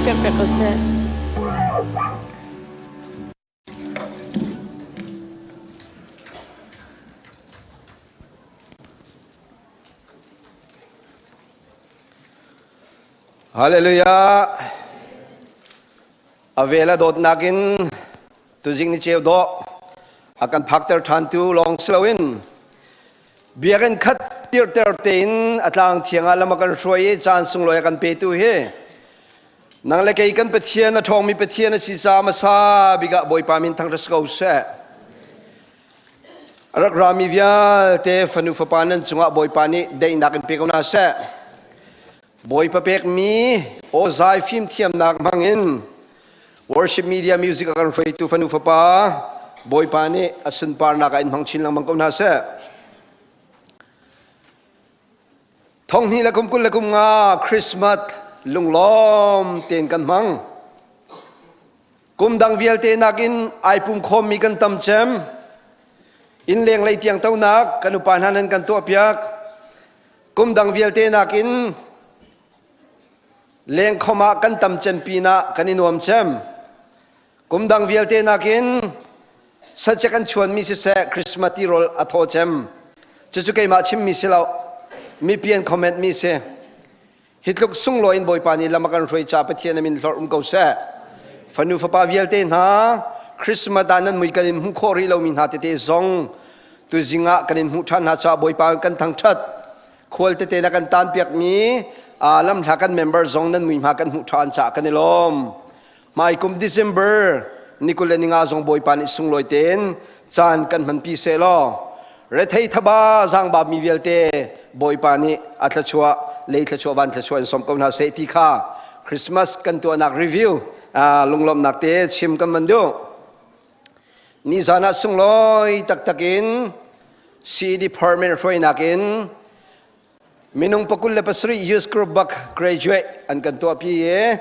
pek pek ko seh. Hallelujah. A vel a dawtnak in tuzing ni ceu dawh a kan phakter ṭhantu lawng si loin biakinn khat tirter tein a tlang thiang ah lam a kan hruai i caan sunglawi a kan petu hi nang le kei kan Pathian a ṭhawngmi Pathian a si caah hmasa bik ah Bawipa min thangṭhat si ko seh. A rak rami vialte fanu fapa nan cungah Bawipa nih daihnak in pe ko hna seh. Bawipa pekmi awzai fimthiamnak hmangin worship media music a kan hruaitu fanu fapa Bawipa nih a sunparnak ah in hmang chin lengmang ko hna seh. Thonghnih le kum 25 Christmas lunglawm tein kan hmang. Kum dang vialte nakin ai pum khawmmi kan tam cem. Inn leng lei tiang tonak kan upa hna nan kan tuahpiak. Kum dang vialte nakin lengkhom ah kan tam cem pinah kan i nuam cem. Kum dang vialte nakin sacek an chuanmi siseh Christmas tirawl a thaw cem. Cucu keimah chimmi si lo, mipi an comment mi si. Hi tluk sunglawi in Bawipa nih lam a kan hruai ca Pathian a min hlorh um ko seh. Fanu fapa vialte hna, Christmas ah nan mui kan in hmuh khawh rih lomi hna tete zong tuzing ah kan in hmuh ṭhan hna caah Bawipa kan thangṭhat. Khual tete na kan tanpiakmi lamhla kan member zong nan mui hma kan hmuh ṭhan caah kan i lawm. Hmaikum December ni 25 zong Bawipa nih sunglawi tein caan kan hmanpi seh law rethei thaba zaangba mi vialte Bawipa nih a thluachuah lei thluachuah van thluachuah in sawm ko hna seh ti kha Christmas kan tuahnak review lunglawmhnak te chim kan van duh. Nizan ah sunglawi taktak in CE department hruainak in minung 27 youth group bak graduate an kan tuahpi i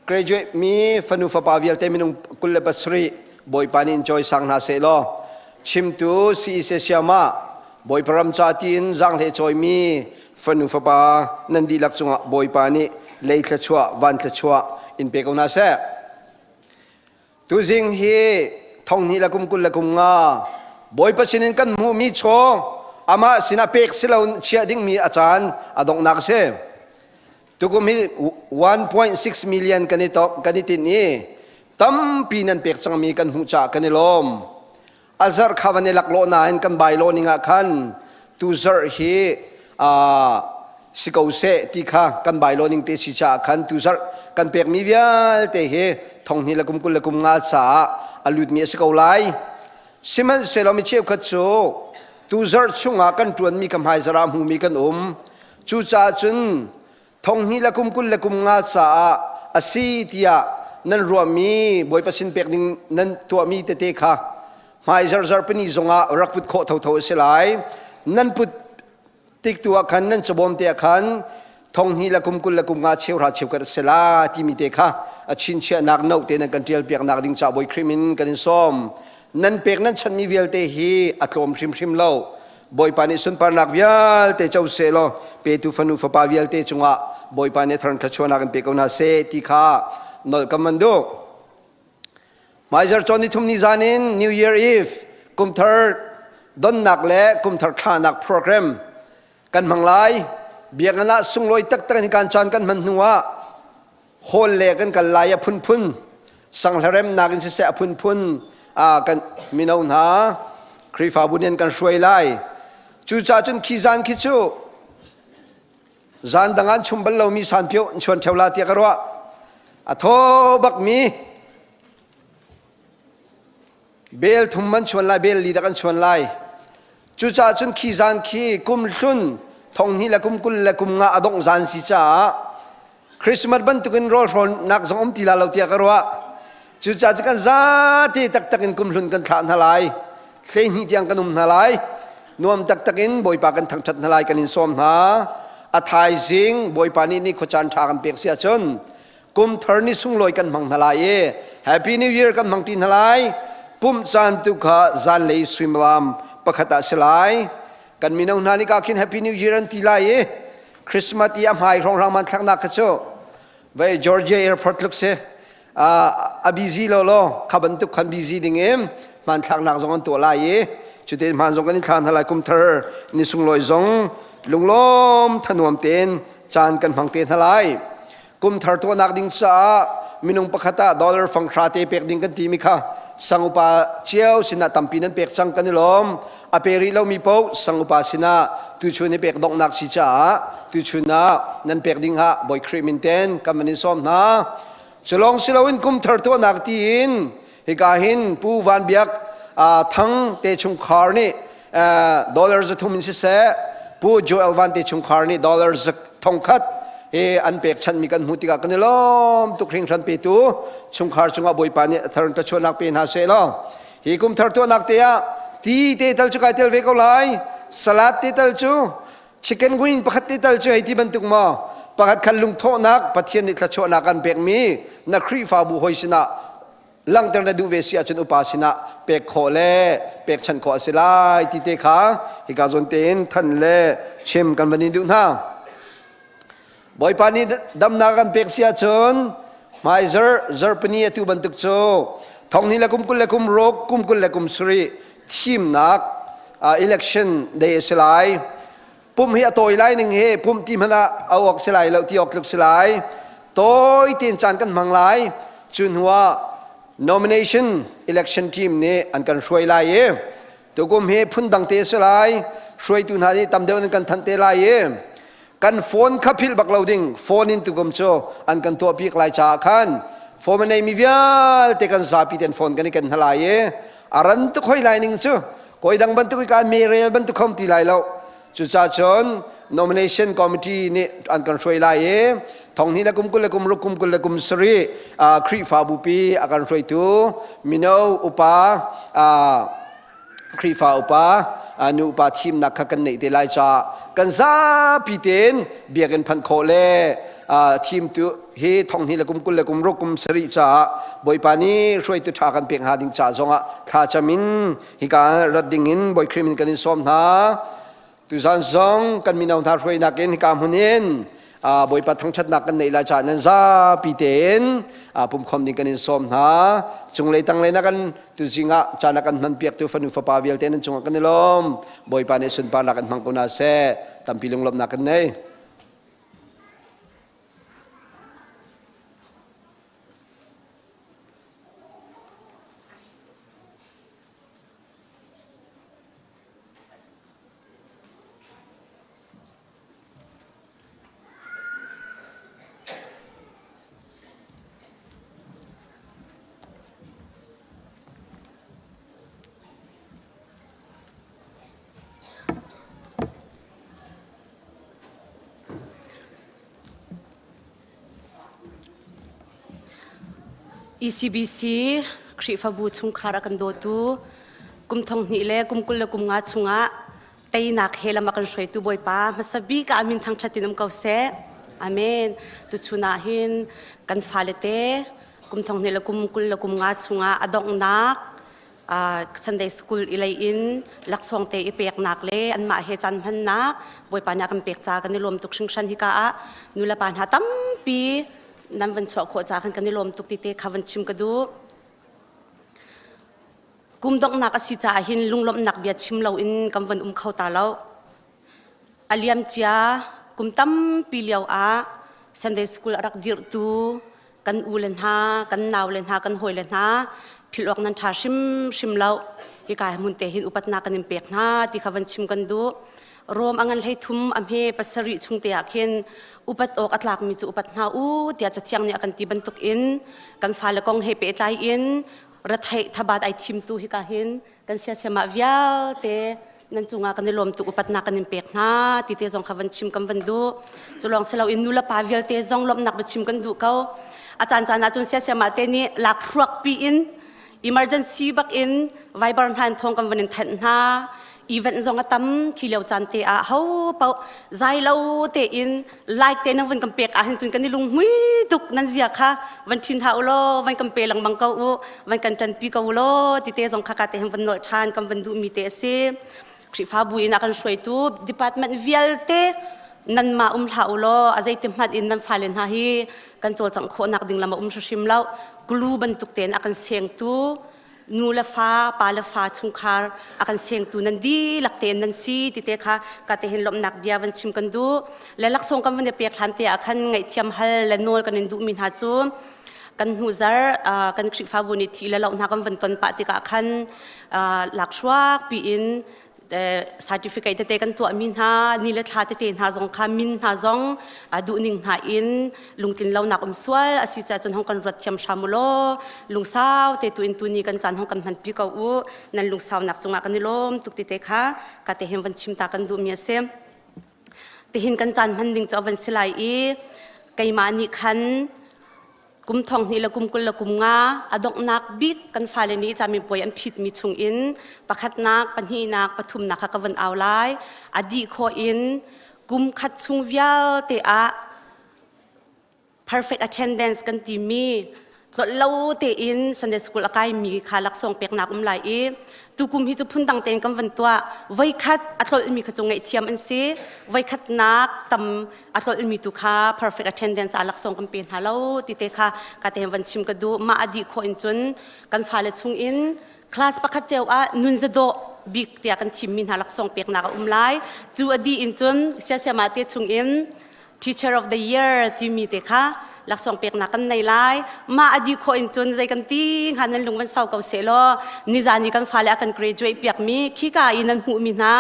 graduate mi fanu fapa vialte minung 27 Bawipa nih in cawisang hna seh law chimtu CEC siama Bawipa ram ca tiin zaanghle cawimi fanu fapa nan dihlak cungah Bawipa nih lei thluachuah van thluachuah in pe ko hna seh. Tuzing hi thonghnih le kum 25 Bawipa sinin kan hmuhmi chaw amah sinah pek si lo chiah dingmi a caan a donghnak a si. Tukum hi 1.6 million kan i tok kan i tinh i tampi nan pek cangmi kan hmuh caah kan i lawm. A zarh kha van i laklawh nain kan bai law ning ah khan tu zarh hi si ko seh ti kha kan bai law ning te si caah khan tu zarh kan pekmi vialte hi thonghnih le kum 25 caah a lutmi a si ko lai. Sihmanhsehlaw mi cheukhat cu tu zarh chungah kan ṭuanmi ka hmaizarh ah hmumi kan um. Cucaah cun thonghnih le kum 25 caah a si tiah nan ruahmi Bawipa sin pek ding nan tuahmi tete kha hmai zarhzarh pahnih zongah rak put khawh thotho a si lai. Nan put tik tu ah khan nan cabawm te ah khan thonghnih le kum 25 cheuhra cheukhat a si la timi te kha a chinchiahnak note te nan kan ṭial piaknak ding ca Bawi Khrih min kan in sawm. Nan pek nan chanmi vialte hi a tlawm hrimhrim lo. Bawipa nih sunparnak vialte co seh law petu fanu fapa vialte cungah Bawipa nih thar thluachuahnak in pe ko hna seh ti kha nolh kan van duh. Hmaizar cawn ni thum ni zan in New Year Eve kumthar donnak le kumthar thlahnak program kan hmang lai. Biakinn ah sunglawi taktak in kan caan kan hman hnu ah hall le kan kal lai a phunphun sanghlaremnak in siseh a phunphun kan mino hna Khrihfabu nih an kan hruai lai. Cucaah cun khi zan khi cu zan dang an chum bal lomi sanpio an chuan ṭheo la tiah ka ruah. A thaw bakmi bel thum an chuan lai, bel li dak an chuan lai. Cucaah cun khi zan khi kum hlun thonghnih le kum 25 a dongh zan si caah Christmas bantukin rawl hrawnnak zong um ti la lo tiah ka ruah. Cucaah cu kan zate taktak in kum hlun kan thlah hna lai. 12 tiang kan um hna lai. Nuam taktak in Bawipa kan thangṭhat hna lai kan in sawm hna. A thaizing Bawipa nih ni khuacaan ṭha kan pek si ahcun kum thar ni sunglawi kan hmang hna lai i Happy New Year kan hmang ti hna lai. Pumh caan tu kha zanlei suimilam pakhat ah si lai. Kan mino hna nih ka khin Happy New Year an ti lai i Christmas i a hmai hrawnghrang man thlaknak kha cu Vai Georgia airport tluk si. A busy lo lo kha bantuk khan busy ding in hmanthlaknak zong an tuah lai i cutin hman zong kan in thla hna lai kum thar ni sunglawi zong lunglawm thanuam tein caan kan hmang te hna lai. Kum thar tuahnak ding caah minung pakhat ah dollar fang hra te pek ding kan timi kha sang upa cio sinah tampi nan pek cang kan i lawm. A pe rih lomi paoh sang upa sinah tuchun i pek donghnak si caah tuchun ah nan pek ding ah Bawi Khrih min ten kan van in sawm hna. Culong si loin kum thar tuahnak tiin hika hin Pu Van Biak Thang te chungkhar nih dollar 300 in siseh Pu Joel Van te chungkhar nih dollar 1,000 hi an pekchanhmi kan hmuh tikah kan i lawm tuk hringhran petu chungkhar cungah Bawipa nih thar thluachuahnak pe hna seh law hi kum thar tuahnak te ah ti te tal cu kai tel ve ko lai salad te tal cu chicken wing pakhat te tal cu hei ti bantuk maw pakhat khan lungthawhnak Pathian nih thluachuahnak an pekmi na Khrihfabu hoi sinah langhter na duh ve si ahcun upa sinah pek khawh le pekchanh khawh a si lai ti te kha hika zawn tein than le chim kan van in duh hna. Bawipa nih damnak kan pek si ahcun hmaizarh zarhpini atu bantuk cu thonghnih le kum 20 le kum ruk kum 20 le kum sarih thimnak election day a si lai. Pum hi a tawi lai ning hi pum ti hmanh ah a awk si lai lo ti awk tluk si lai. Tawi tein caan kan hmang lai. Cu hnu ah nomination election team nih an kan hruai lai i tukum hi phundang te si lai. Hruaitu hna nih tam deuh in kan thanh te lai i kan phone kha philh bak lo ding phone in tukum cu an kan tuah bik lai caah khan phone a neimi vialte kan zapi ten phone kan i ken hna lai i a ran tuk hoi lai ning cu Koi dang bantuk i kai merel bantuk khom ti lai lo. Cucaah cun nomination committee nih an kan hruai lai i thonghnih le kum 20 le kum ruk kum 20 le kum sarih Khrihfabu pi a kan hruaitu mino upa Khrihfa upa nu upa thimnak kha kan neih te lai caah kan zapi tein biakinn phanh khawh le thimtu hi thonghnih le kum 20 le kum ruk kum sarih caah Bawipa nih hruaitu ṭha kan pek hnga ding ca zongah thla cam in hika rat ding in Bawi Khrih min kan in sawm hna. Tuzan zong kan mino hna hruainak in hika hmun in Bawipa thangṭhatnak kan neih lai caah nan zapi tein pumkhawm ding kan in sawm hna. Cunglei tanglei na kan tuzing ah caan a kan hman piaktu fanu fapa vialte nan cungah kan i lawm. Bawipa nih sunparnak in hmang ko hna seh. Tampi lunglawmhnak kan nei. ECBC Khrihfabu chungkhar a kan dawtu kum thong hnih le kum 20 le kum nga chungah teinak he lam a kan hruaitu Bawipa hmasa bik ah min thangṭhat in um ko seh. Amen. Tuchun ah hin kan fale te kum thong hnih le kum 20 le kum nga chungah a donghnak Sunday school i lei in laksawng te i peknak le anmah he caan hmannak Bawipa nih a kan pek ca kan i lawm tuk hringhran hika ah nulepa hna tampi nan van chuah khawh ca khan kan i lawm tuk ti te kha van chim ka duh. Kum donghnak a si caah hin lunglawmhnak bia chim loin kan van um kho ta lo. A liamcia kum tampi lio ah Sunday school a rak dirhtu kan u le hna, kan nau le hna, kan hawi le hna philh awk nan ṭha hrimhrim lo. Hika hmun te hin upatnak kan in pek hna ti kha van chim kan duh. Rom a ngan hlei thum a hme pasarih chung te ah khin upat awk a tlakmi cu upat hna u tiah Cathiang nih a kan ti bantuk in kan fale kong he pehtlai in retheih thabat ai thimtu hika hin kan siasiamah vialte nan cungah kan i lawm tuk upatnak kan in pek hna ti te zong kha van chim kan van duh cu lawng si loin nu le pa vialte zong lawmhnak biachim kan duh ko a caan caan ahcun siasiamah te nih lak hruak pi in emergency bak in Viber hna in thawng kan van in thanh hna event zong a tam khi lio caan te ah ho paoh zai lo tein like te nan vun kan pek ahhin cun kan i lunghmui tuk nan zia kha van ṭhin hlah u law van kan pe lengmang ko u van kan ṭanpi ko u law ti te zong kha ka te hin van nolh ṭhan kan van duhmi te a si Khrihfabu in a kan hruaitu department vialte. Nanmah um hlah u law a zeiti hmanh in nan fale hna hi kan cawlcangh khawhnak ding lam a um hrimhrim lo. Glue bantuk tein a kan sengtu nu le fa, pa le fa chungkhar a kan sengtu nan dihlak tein nan si ti te kha ka te hin lawmhnak bia van chim kan duh. Le laksawng kan van i pek hlan te ah khan ngaihthiam hal le nawl kan in duhmi hna cu kan hnu zar kan Khrihfabu nih thi le lo hna kan van ton pah tikah khan lakhruak piin certificate tete kan tuahmi hna ni le thla tete hna zong kha min hna zong duhning hna in lungtlin lonak um sual a si caah cun hong kan ruat thiam hram u law lungsau te tu in tu ni kan caan hong kan hman pi ko u nan lungsaunak cungah kan i lawm tuk ti te kha ka te hin van chim ta kan duhmi a si tihin kan caan hman ding cu a van si lai i keimah nih khan kum thong hnih le kum 20 le kum nga a donghnak bik kan fale nih camipuai an phitmi chungin pakhatnak pahnihnak pathumnak kha ka van au lai. A dih khawh in kum khat chung vialte ah perfect attendance kan timi tlolh lo tein Sunday school a kaimi kha laksawng peknak um lai i tukum hi cu phundang tein kan van tuah. Voikhat a tlolhmi kha cu ngaihthiam an si. Voikhatnak tam a tlolhmi tu kha perfect attendance ah laksawng kan pe hna lo ti te kha ka te van chim ka duh. Mah a dih khawh in cun kan fale chung in class pakhat cio ah nun zadawh bik tiah kan thimmi hna laksawng peknak a um lai. Cu a dih in cun siasiama te chung in Teacher of the Year timi te kha laksawng peknak kan nei lai. Mah a dih khawh in cun zei kan ti hnga nan lung van sau ko seh law nizan i kan fale a kan graduate piakmi khika i nan hmuhmi hna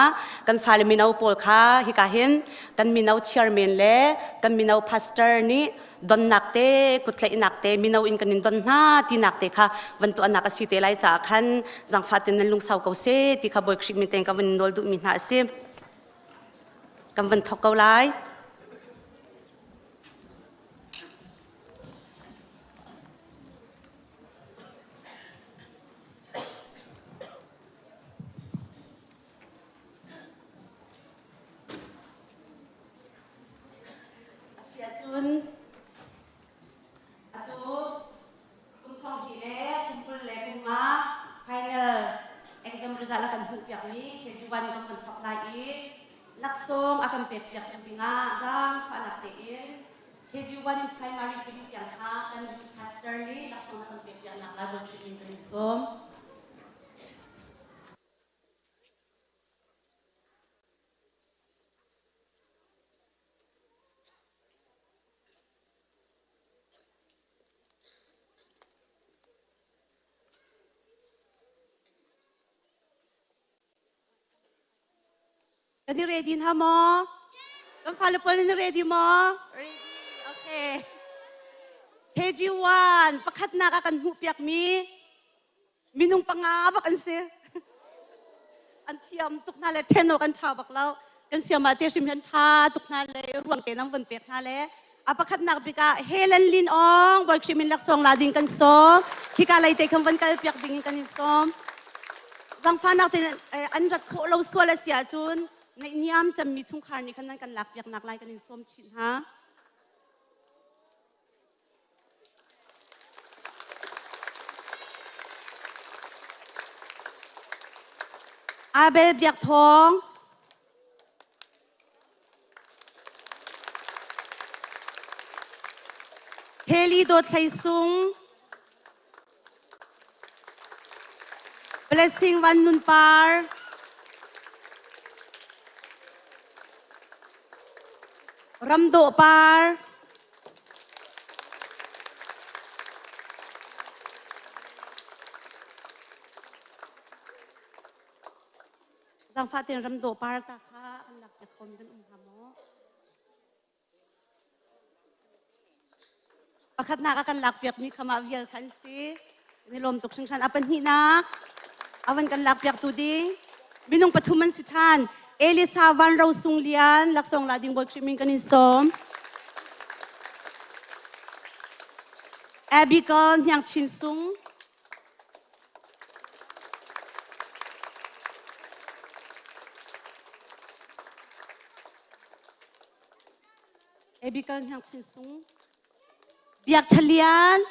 kan fale mino pawl kha hika hin kan mino chairman le kan mino pastor nih donnak te kuttlaihnak te mino in kan in don hna tinak te kha van tuahnak a si te lai caah khan zangfah ten nan lungsau ko seh ti kha Bawi Khrih min tein ka van nawl duhmi hna a si. Kan van thawk ko lai. Asiahcun atu kum thong hnih le kum 20 le kum nga final exam result a kan hmuhpiakmi KG1 in kan van thawk lai i laksawng a kan pekpiak dingah zaangfahnak tein KG1 in primary pali tiang kha kan pastor nih laksawng a kan pekpiaknak lai worship in kan in sawm. Kan i ready hna maw? Kan fale pawl nan i ready maw? Ready. Okay. KG1 pakhatnak ah kan hmuhpiakmi minung panga bak an si. An thiam tuk hna le ṭhen awk an ṭha bak lo. Kan siam ah te hrim hi an ṭha tuk hna le ruang te nang von pek hna le a pakhatnak bik ah Helen Lin Ong Bawi Khrih min laksawng la ding kan sawm. Khika lei te khan van kal piak ding in kan in sawm. Zangfahnak te an rat khawh lo sual a si ahcun naihniam cemmi chungkhar nih khan nan kan lak piak nak lai kan in sawm chih hna. Abel Biak Thawng. Haley Dawt Hlei Sung. Blessing Van Nun Par. Ram Dawh Par. Zangfah tein Ram Dawh Par ta kha an lak piak khomi kan um hnga maw? Pakhatnak a kan lakpiakmi kha mah vial kha an si. Ni lawm tuk hringhran. A pahnihnak a van kan lakpiaktu ding minung pathum an si ṭhan. Elisa Van Ro Sung Lian laksawng la ding Bawi Khrih min kan in sawm. Abigail Hniang Chin Sung. Abigail Hniang Chin Sung. Biak Ṭha Lian.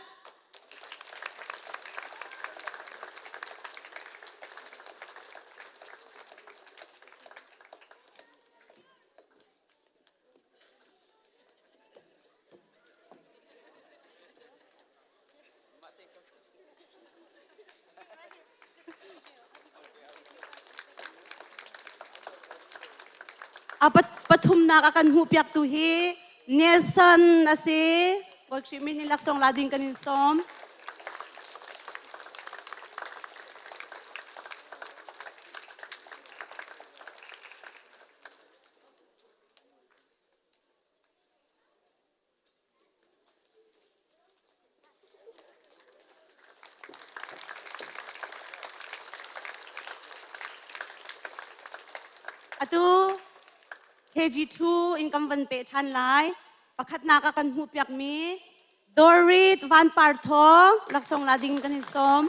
A pathumnak a kan hmuhpiaktu hi Nelson a si. Bawi Khrih min in laksawng la ding kan in sawm. Atu KG2 in kan van peh ṭhan lai. Pakhatnak ah kan hmuhpiakmi Dorit Van Par Thawng laksawng la ding kan in sawm.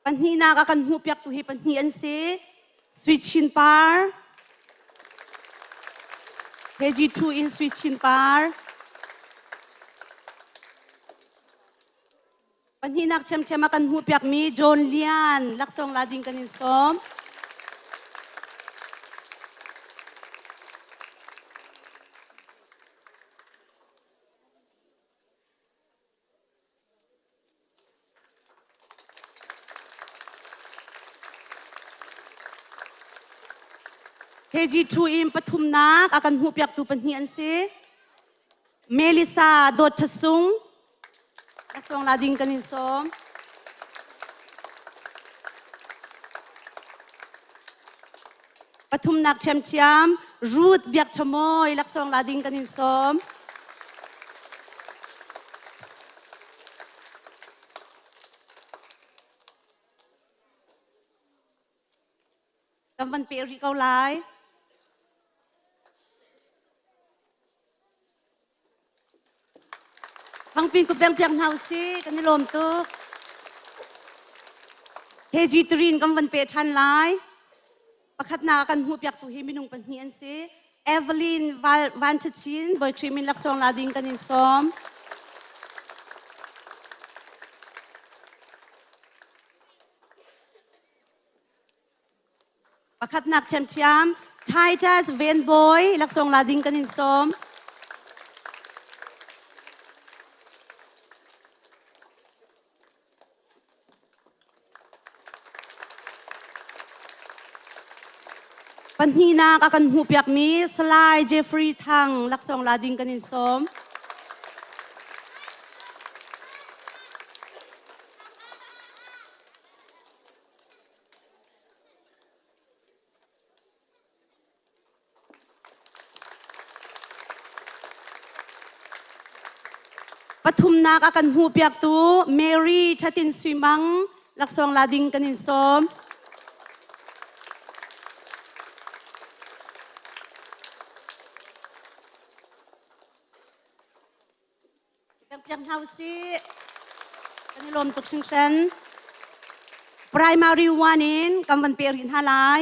Pahnihnak a kan hmuhpiaktu hi pahnih an si. Sui Chin Par, KG2 in Sui Chin Par. Pahnihnak ṭhiamṭhiam a kan hmuhpiakmi John Lian laksawng la ding kan in sawm. KG2 in pathumnak a kan hmuhpiaktu pahnih an si. Melissa Dawt Tha Sung, laksawng la ding kan in sawm. Pathumnak ṭhiamṭhiam Ruth Biak Ṭha Mawi laksawng la ding kan in sawm. Kan van peh rih ko lai. Thangpin ku peng piak hna usih kan i lawm tuk. KG 3 in kan van peh ṭhan lai. Pakhatnak kan hmuh piaktu hi minung pahnih an si. Evelyn Van Thachin, Bawi Khrih min laksawng la ding kan in sawm. Pakhatnak ṭhiamṭhiam Titus Van Boy laksawng la ding kan in sawm. Pahnihnak a kan hmuhpiakmi Salai Jeffrey Thang laksawng la ding kan in sawm. Pathumnak a kan hmuhpiaktu Mary Thatin Sui Mang laksawng la ding kan in sawm. Piak hna usih. Kan i lawm tuk hringhran. Primary 1 in kan van pe rih hna lai.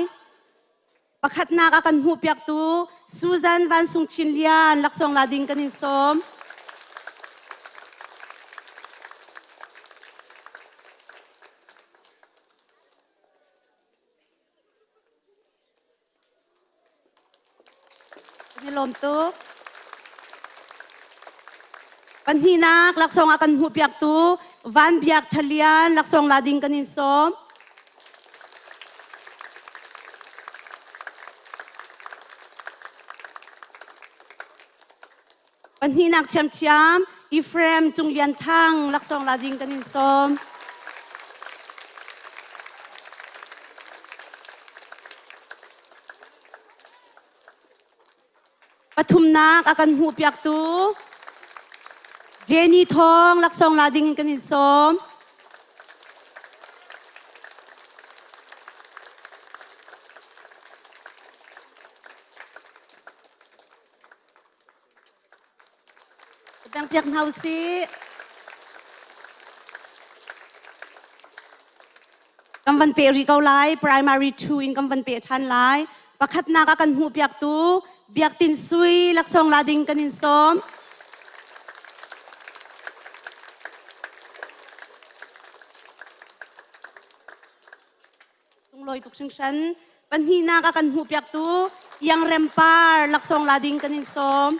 Pakhatnak a kan hmuhpiaktu Susan Van Sung Chin Lian laksawng la ding kan in sawm. Kan i lawm tuk. Pahnihnak laksawng a kan hmuhpiaktu Van Biak Ṭhalian laksawng la ding kan in sawm. Pahnihnak ṭhiamṭhiam Ephraim Cung Lian Thang laksawng la ding kan in sawm. Pathumnak a kan hmuhpiaktu Jenny Thawng laksawng la ding in kan in sawm. Beng piak hna usih. Kan van peh rih ko lai. Primary 2 in kan van peh ṭhan lai. Pakhatnak a kan hmuhpiaktu Biak Tin Sui laksawng la ding kan in sawm. Sunglawi tuk hringhran. Pahnihnak a kan hmuhpiaktu Iang Rem Par laksawng la ding kan in sawm.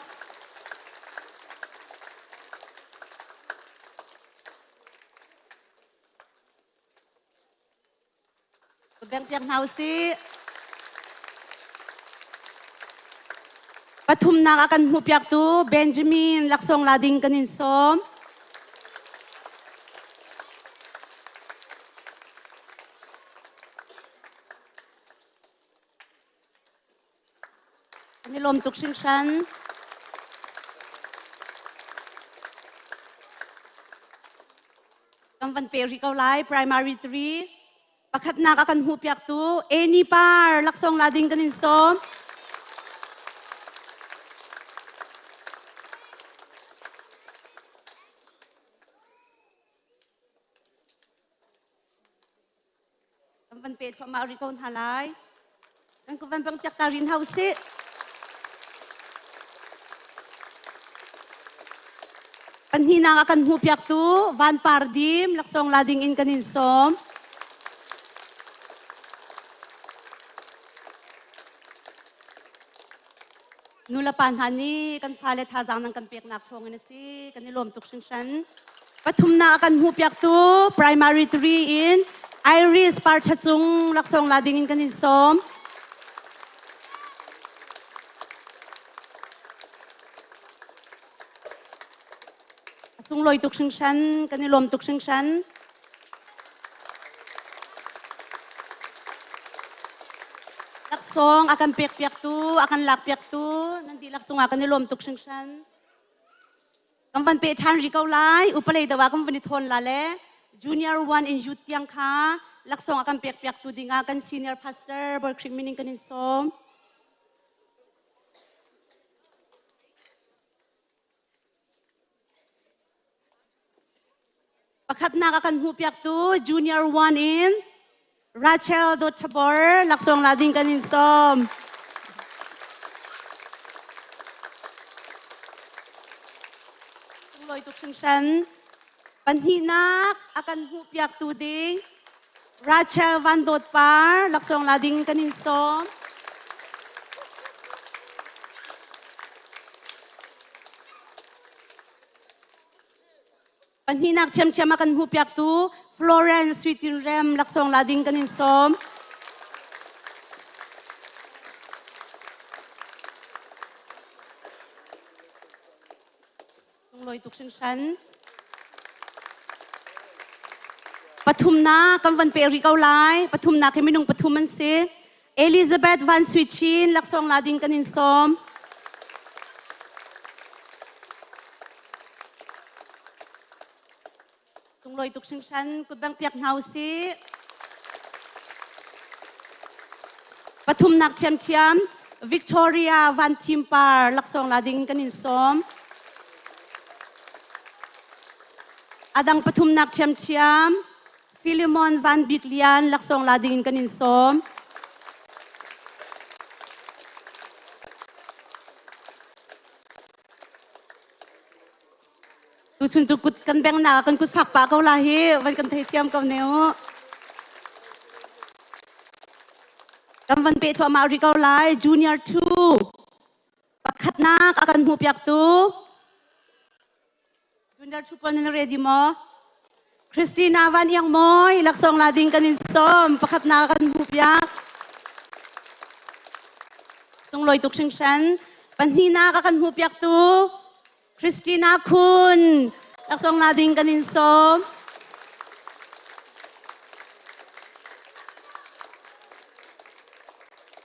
Beng piak hna usih. Pathumnak a kan hmuhpiaktu Benjamin laksawng la ding kan in sawm. Kan i lawm tuk hringhran. Kan van pe rih ko lai primary 3. Pakhatnak a kan hmuhpiaktu Eni Par laksawng la ding kan in sawm. Kan van pe thluahmah rih ko hna lai. Kan ku van bang piak ta rin hau sih. Pahnihnak a kan hmuhpiaktu Van Par Dim laksawng la ding in kan in sawm. Nulepa hna nih kan fale thazaang nan kan peknak thawngin a si. Kan i lawm tuk hringhran. Pathumnak a kan hmuhpiaktu Primary 3 in Iris Parchacung laksawng la ding in kan in sawm. A sunglawi tuk hringhran, kan i lawm tuk hringhran. Laksawng a kan pekpiaktu, a kan lakpiaktu, nan dihlak cungah kan i lawm tuk hringhran. Kan van pe ṭhan rih ko lai, upalei deuh ah kan van i thawn la le junior one in youth tiang kha laksawng a kan pekpiaktu dingah kan senior pastor Bawi Khrih min in kan in sawm. Pakhatnak a kan hmuhpiaktu Junior One in Rachel Dawthabor laksawng la ding kan in sawm. Sunglawi tuk hringhran. Pahnihnak a kan hmuhpiaktu ding Rachel Van Dawt Par laksawng la ding kan in sawm. Pahnihnak ṭhiamṭhiam a kan hmuhpiaktu Florence Sui Tin Rem laksawng la ding kan in sawm. Sunglawi tuk hringhran. Pathumnak kan van pek rih ko lai. Pathumnak hi minung pathum an si. Elizabeth Van Sui Chin laksawng la ding kan in sawm. Sunglawi tuk hringhran kutbang piak hna usih. Pathumnak ṭhiamṭhiam Victoria Van Thim Par laksawng la ding kan in sawm. Adang pathumnak ṭhiamṭhiam Philemon Van Bik Lian laksawng la ding in kan in sawm. Tuchun cu kut kan beng na kan kut fak pah ko la hi van kan theithiam ko ne u. Kan van pe thluahmah rih ko lai junior 2 pakhatnak a kan hmuh piaktu junior 2 pawl nan ready maw? Christina Van Iang Mawi laksawng la ding kan in sawm pakhatnak kan hmuh piak. Sunglawi tuk hringhran pahnihnak a kan hmuh piaktu Christina Khun laksawng la ding kan in sawm.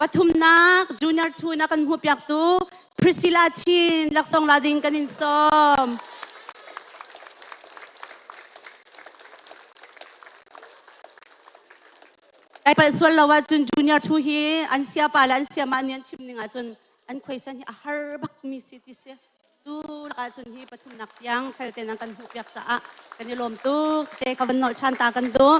Pathumnak junior chun a kan hmuh piaktu Priscilla Chin laksawng la ding kan in sawm. Kai palh sual lo ahcun junior thu hi an siapa le an siama nih an chim ning ahcun an khuaisan hi a har bak mi si ti si. Cu lakah cun hi pathumnak tiang felte nan kan hmuh piak caah kan i lawm tuk te ka van nolh ṭhan ta kan duh.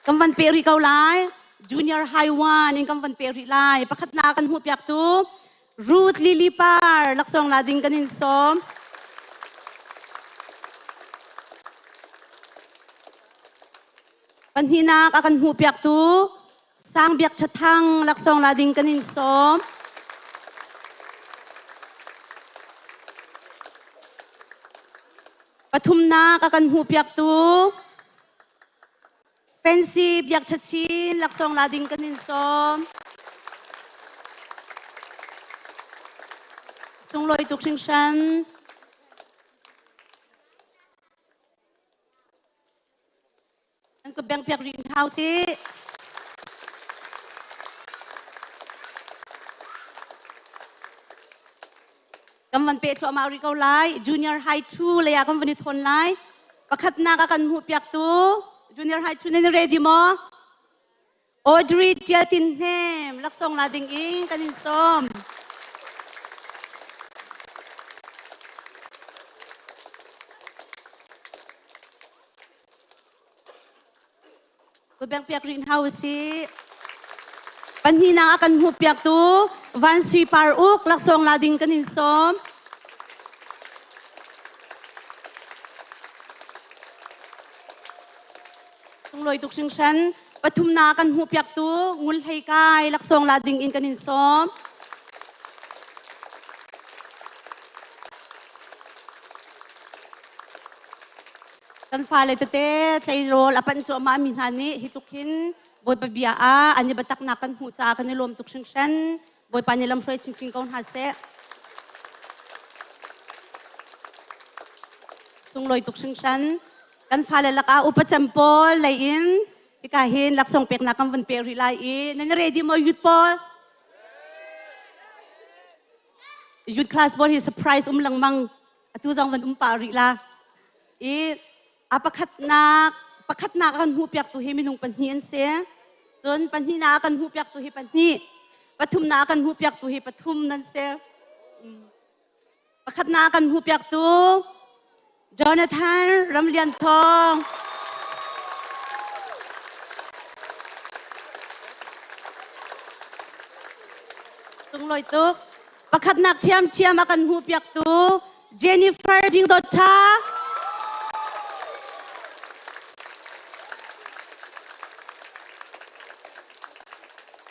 Kan van peh rih ko lai. Junior High One in kan van peh rih lai. Pakhatnak kan hmuh piaktu Ruth Lily Par laksawng la ding kan in sawm. Pahnihnak a kan hmuh piaktu Sang Biak Ṭhathang laksawng la ding kan in sawm. Pathumnak a kan hmuh piaktu. Fancy Biak Ṭha Chin laksawng la ding kan in sawm. Sunglawi tuk hringhran. An kut beng piak rih hna usih. Kan van peh thluahmah rih ko lai. Junior High 2 lei ah kan van i thawn lai. Pakhatnak a kan hmuh piaktu Junior High 2 nan ready maw? Audrey Tial Tin Hnem laksawng la ding in kan in sawm. Kutbeng piak rih hna usih. Pahnihnak a kan hmuh piaktu Van Sui Par Uk laksawng la ding kan in sawm. Sunglawi tuk hringhran. Pathumnak a kan hmuh piaktu Ngun Hlei Kai laksawng la ding in kan in sawm. Kan fale tete tleirawl a panh cuahmah mi hna nih hi tluk hin Bawipa bia ah an i biataknak kan hmuh caah kan i lawm tuk hringhran. Bawipa nih lamhruai chinchin ko hna seh. Sunglawi tuk hringhran. Kan fale lakah upa cem pawl lei in hika hin laksawng peknak kan vun pek rih lai i nan i ready maw youth pawl? Youth class pawl hi surprise um lengmang. Atu zong van um pah rih la. I a pakhatnak pakhatnak a kan hmuhpiaktu hi minung pahnih an si. Cun pahnihnak a kan hmuhpiaktu hi pahnih. Pathumnak a kan hmuhpiaktu hi pathum nan si. Pakhatnak a kan hmuhpiaktu Jonathan Ramlian Thawng. Sunglawi tuk. Pakhatnak ṭhiamṭhiam a kan hmuhpiaktu Jennifer Jingdawt Tha.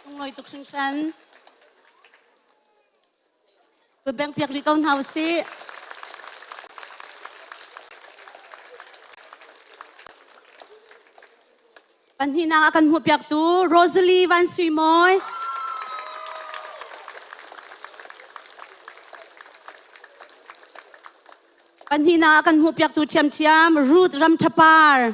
Sunglawi tuk hringhran. Kutbeng piak rih ko hna usih. Pahnihnak a kan hmuhpiaktu Rosalie Van Sui Mawi. Pahnihnak a kan hmuhpiaktu ṭhiamṭhiam Ruth Ram Ṭha Par.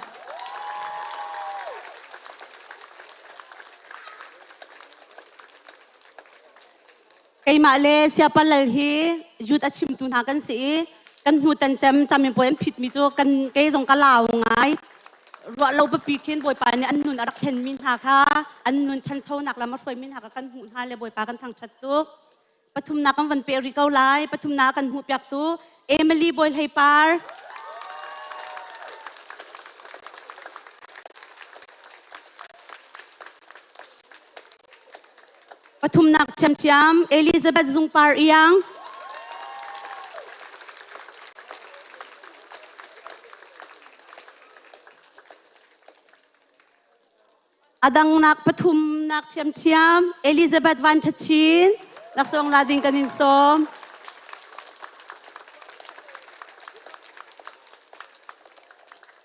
Keimah le Siapa Lal hi youth a chimtu hna kan si i kan hnu tan cem caminpuai an phitmi cu kan kei zong ka lau ngai. Ruah lo papi khin Bawipa nih an nun a rak thlenmi hna kha an nun ṭhanchonak lam a hruaimi hna kha kan hmuh hna le Bawipa kan thangṭhat tuk. Pathumnak kan van peh rih ko lai. Pathumnak a kan hmuhpiaktu Emily Bawi Hlei Par. Pathumnak ṭhiamṭhiam Elizabeth Zungpar Iang. A dangnak pathumnak ṭhiamṭhiam Elizabeth Van Ṭha Chin laksawng la ding kan in sawm.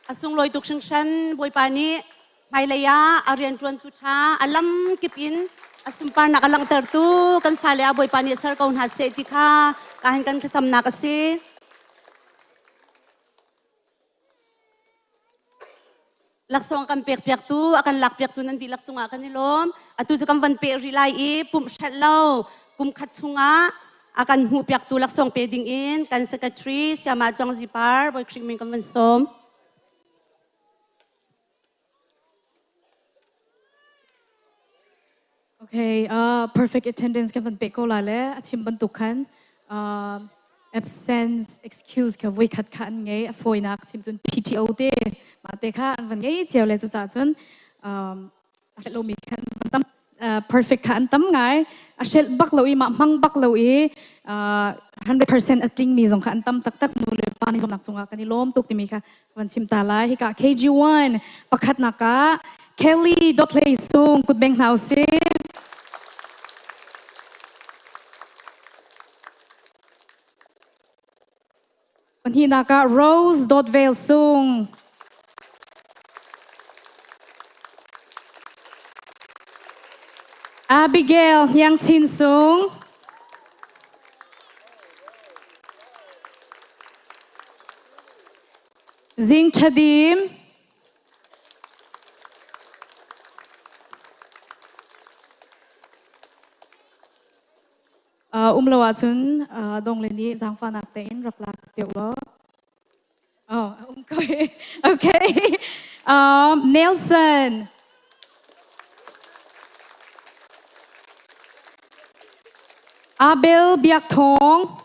A sunglawi tuk hringhran Bawipa nih Hmailei ah a rianṭuantu ṭha a lamkip in a sunparnak a langhtertu kan fale ah Bawipa nih ser ko hna seh ti kha kahin kan thlacamnak a si. Laksawng kan pekpiaktu, a kan lakpiaktu nan dihlak cungah kan i lawm. Atu cu kan van peh rih lai i pumh hrelh lo kum khat chungah a kan hmuhpiaktu laksawng pe ding in kan secretary Siama Tluang Zipar Bawi Khrih min kan van sawm. Okay, perfect attendance kan van pek ko la le a chim bantuk khan absence excuse kha voi khat kha an ngei a fawinak chim cun PTO te mah te kha an van ngei cio le cucaah cun a hrelh lomi khan van tam perfect kha an tam ngai a hrelh bak lo i mah hmang bak lo i 100% a tlingmi zong kha an tam taktak nu le pa nih zumnak cungah kan i lawm tuk timi kha van chim ta lai hika KG1 pakhatnak ah Kelly Dothlei Sung kutbeng hna usih Pahnihnak ah Rose Dot Vel Sung. Abigail Hniang Chin Sung. Zing Thadim. Um lo ahcun dong le nih zaangfahnak tein rak lak piak law. Oh, um ko Okay. Nelson. Abel Biak Thawng.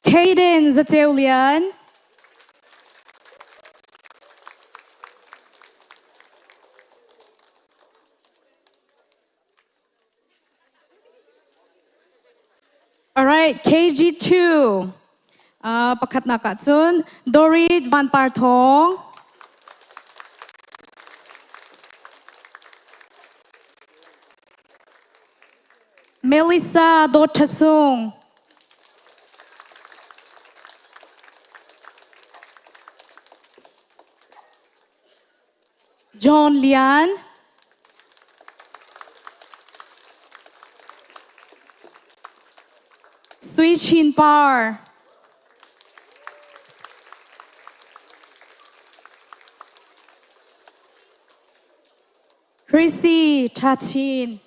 Caden Zaceu Lian. All right, KG2. Pakhatnak ah cun Dorit Van Par Thawng. Melissa Dawt Tha Sung. John Lian. Sui Chin Par. Chrissy Tha Chin.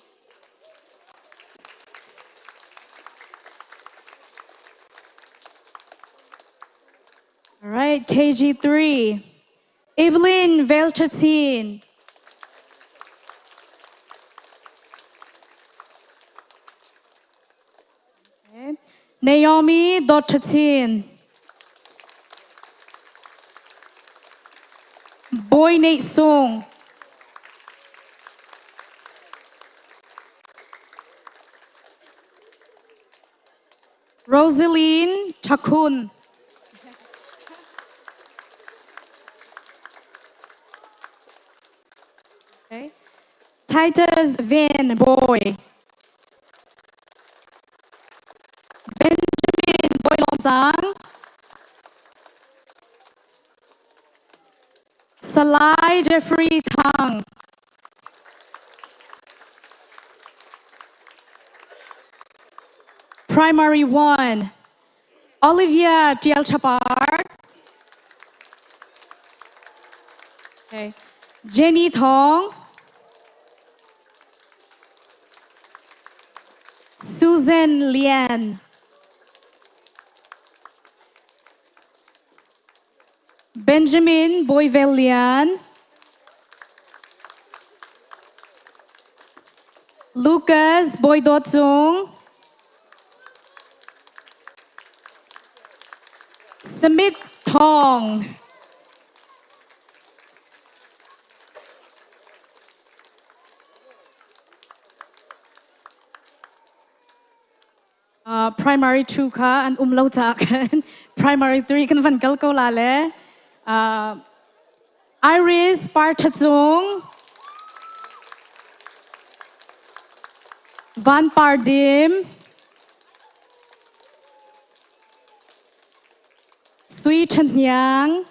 All right, KG3. Evelyn Velchatin. Okay. Naomi Dotchatin. Boy Nate Sung. Rosaline Chakun. Okay. Titus Van Boy. Benjamin Boy Long Sang. Salai Jeffrey Tang. Primary 1. Olivia Tiel Chapar. Okay. Jenny Thong. Susan Lian. Benjamin Boyvelian. Lucas Boydotsung. Smith Thong. Primary 2 kha an um lo caah khan primary 3 kan van kal ko la le Iris Parthacung Van Pardim Sui Ṭhahniang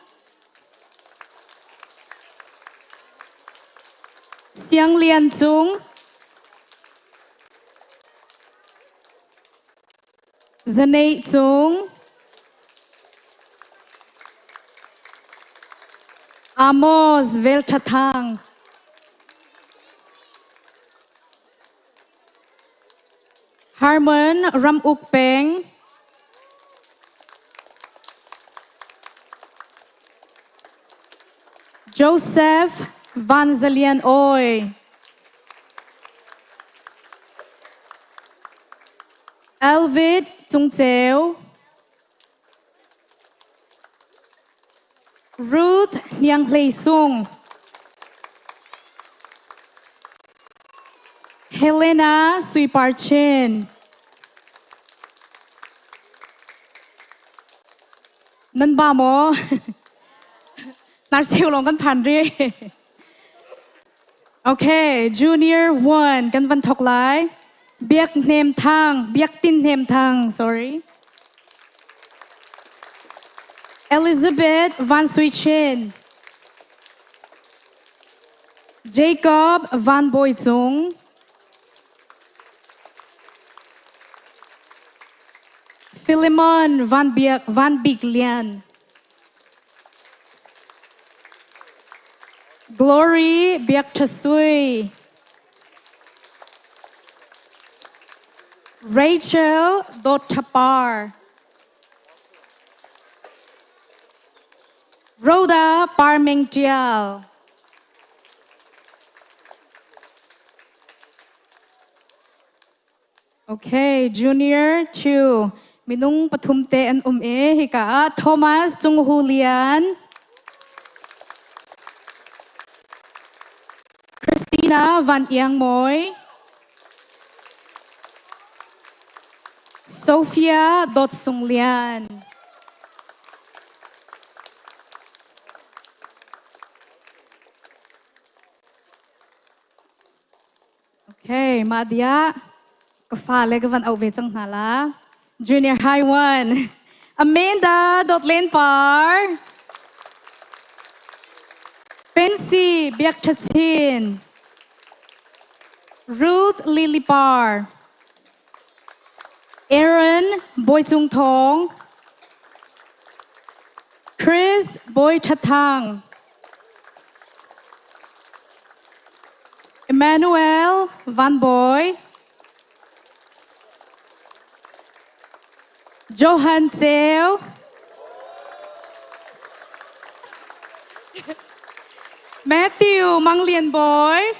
Siang Lian Cung Zaneih Cung Amos Vel Ṭha Thang Harmon Ram Uk Peng Joseph Van Zalian Oi Elvid Cungceu Ruth Hniang Hlei Sung Helena Sui Par Chin Nan ba maw? Narseu lawng kan phan ri. Okay, junior 1 kan van thok lai. Biak Hnem Thang, Biak Tin Hnem Thang, sorry. Elizabeth Van Sui Chin. Jacob Van Bawi Cung. Philemon Van Biak Van Bik Lian. Glory Biak Tha Sui. Rachel Dawt Tha Par. Rhoda Par Meng Tial. Okay, junior 2. Minung pathum te an um e hika ah Thomas Cung Hu Lian. Christina Van Iang Moi. Sophia Dot Sung Lian. Okay, mah dia ka fale ka van auh ve cang hna la. Junior High 1. Amanda Dot Len Par. Fancy Biak Chin. Ruth Lily Par. Aaron Boy Cung Thong. Chris Boy Thathang. Emmanuel Van Boy. Johan Seo. Matthew Mang Lian Boy.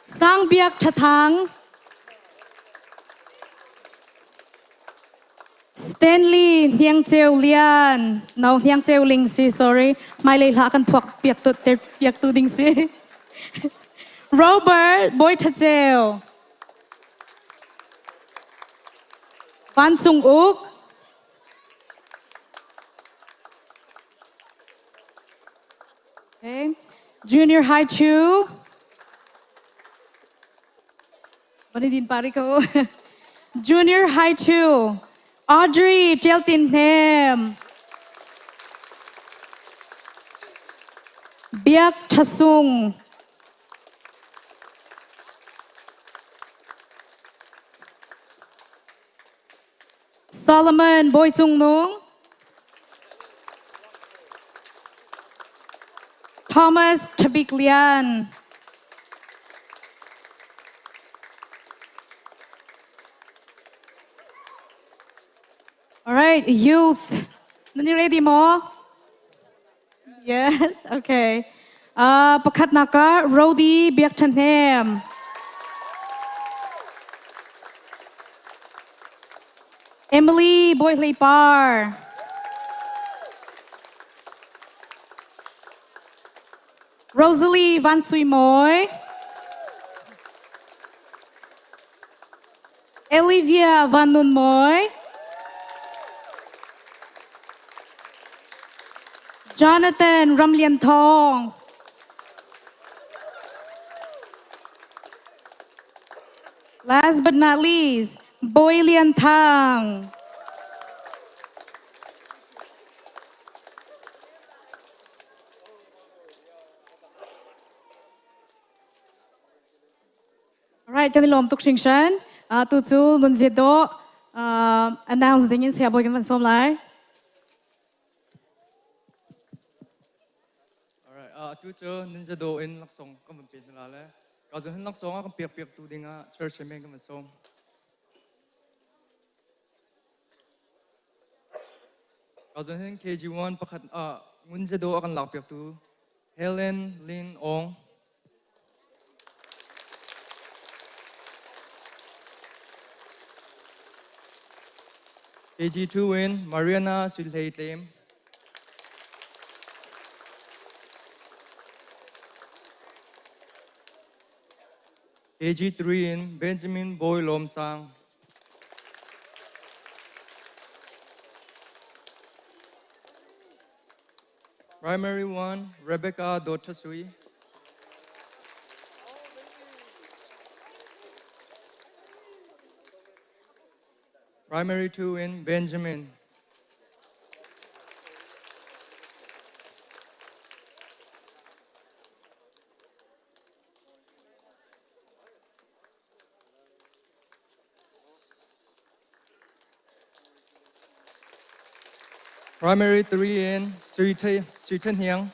Sang Biak Thathang. Stanley Hniang Ceu Lian no Hniang Ceu Ling si sorry hmailei hla kan phuak piak tu ter piak tu ding si Robert Bawi Tha Ceu Van Sung Uk Okay. Junior High 2 Manidin pari ko. Junior High 2, Audrey Tialtin Hnem. Biak Thasung. Solomon Bawi Cung Nung. Thomas Tabik Lian. All right, youth. Nan ready mo? Yes, okay. Pakhatnak ah Rody Biak Than Hnem. Emily Bawi Hlei Par. Rosalie Van Sui Moi. Olivia Van Nun Moi. Jonathan Ram Lian Thong. Last but not least, Boy Lian Thang. Alright, kan i lawm tuk hringhran. Tu cu Nunzia Dawh announce ding in saya bawi kan van sawm lai. Alright, atu cu Nunzia Dawh in laksawng kan van pe hna la le. Ka zon hin laksawng a kan piak piak tu ding ah church chairman kan van sawm. Ka zon hin KG1 pakhat Ngunzia Dawh a kan lak piak tu Helen Lin Ong. KG2 in Mariana Suihlei Tlem. KG3 in Benjamin Boy Lom Sang. Primary 1, Rebecca Dotasui. Primary 2 in Benjamin. Primary 3 in Sui Thei Sui Than Hiang.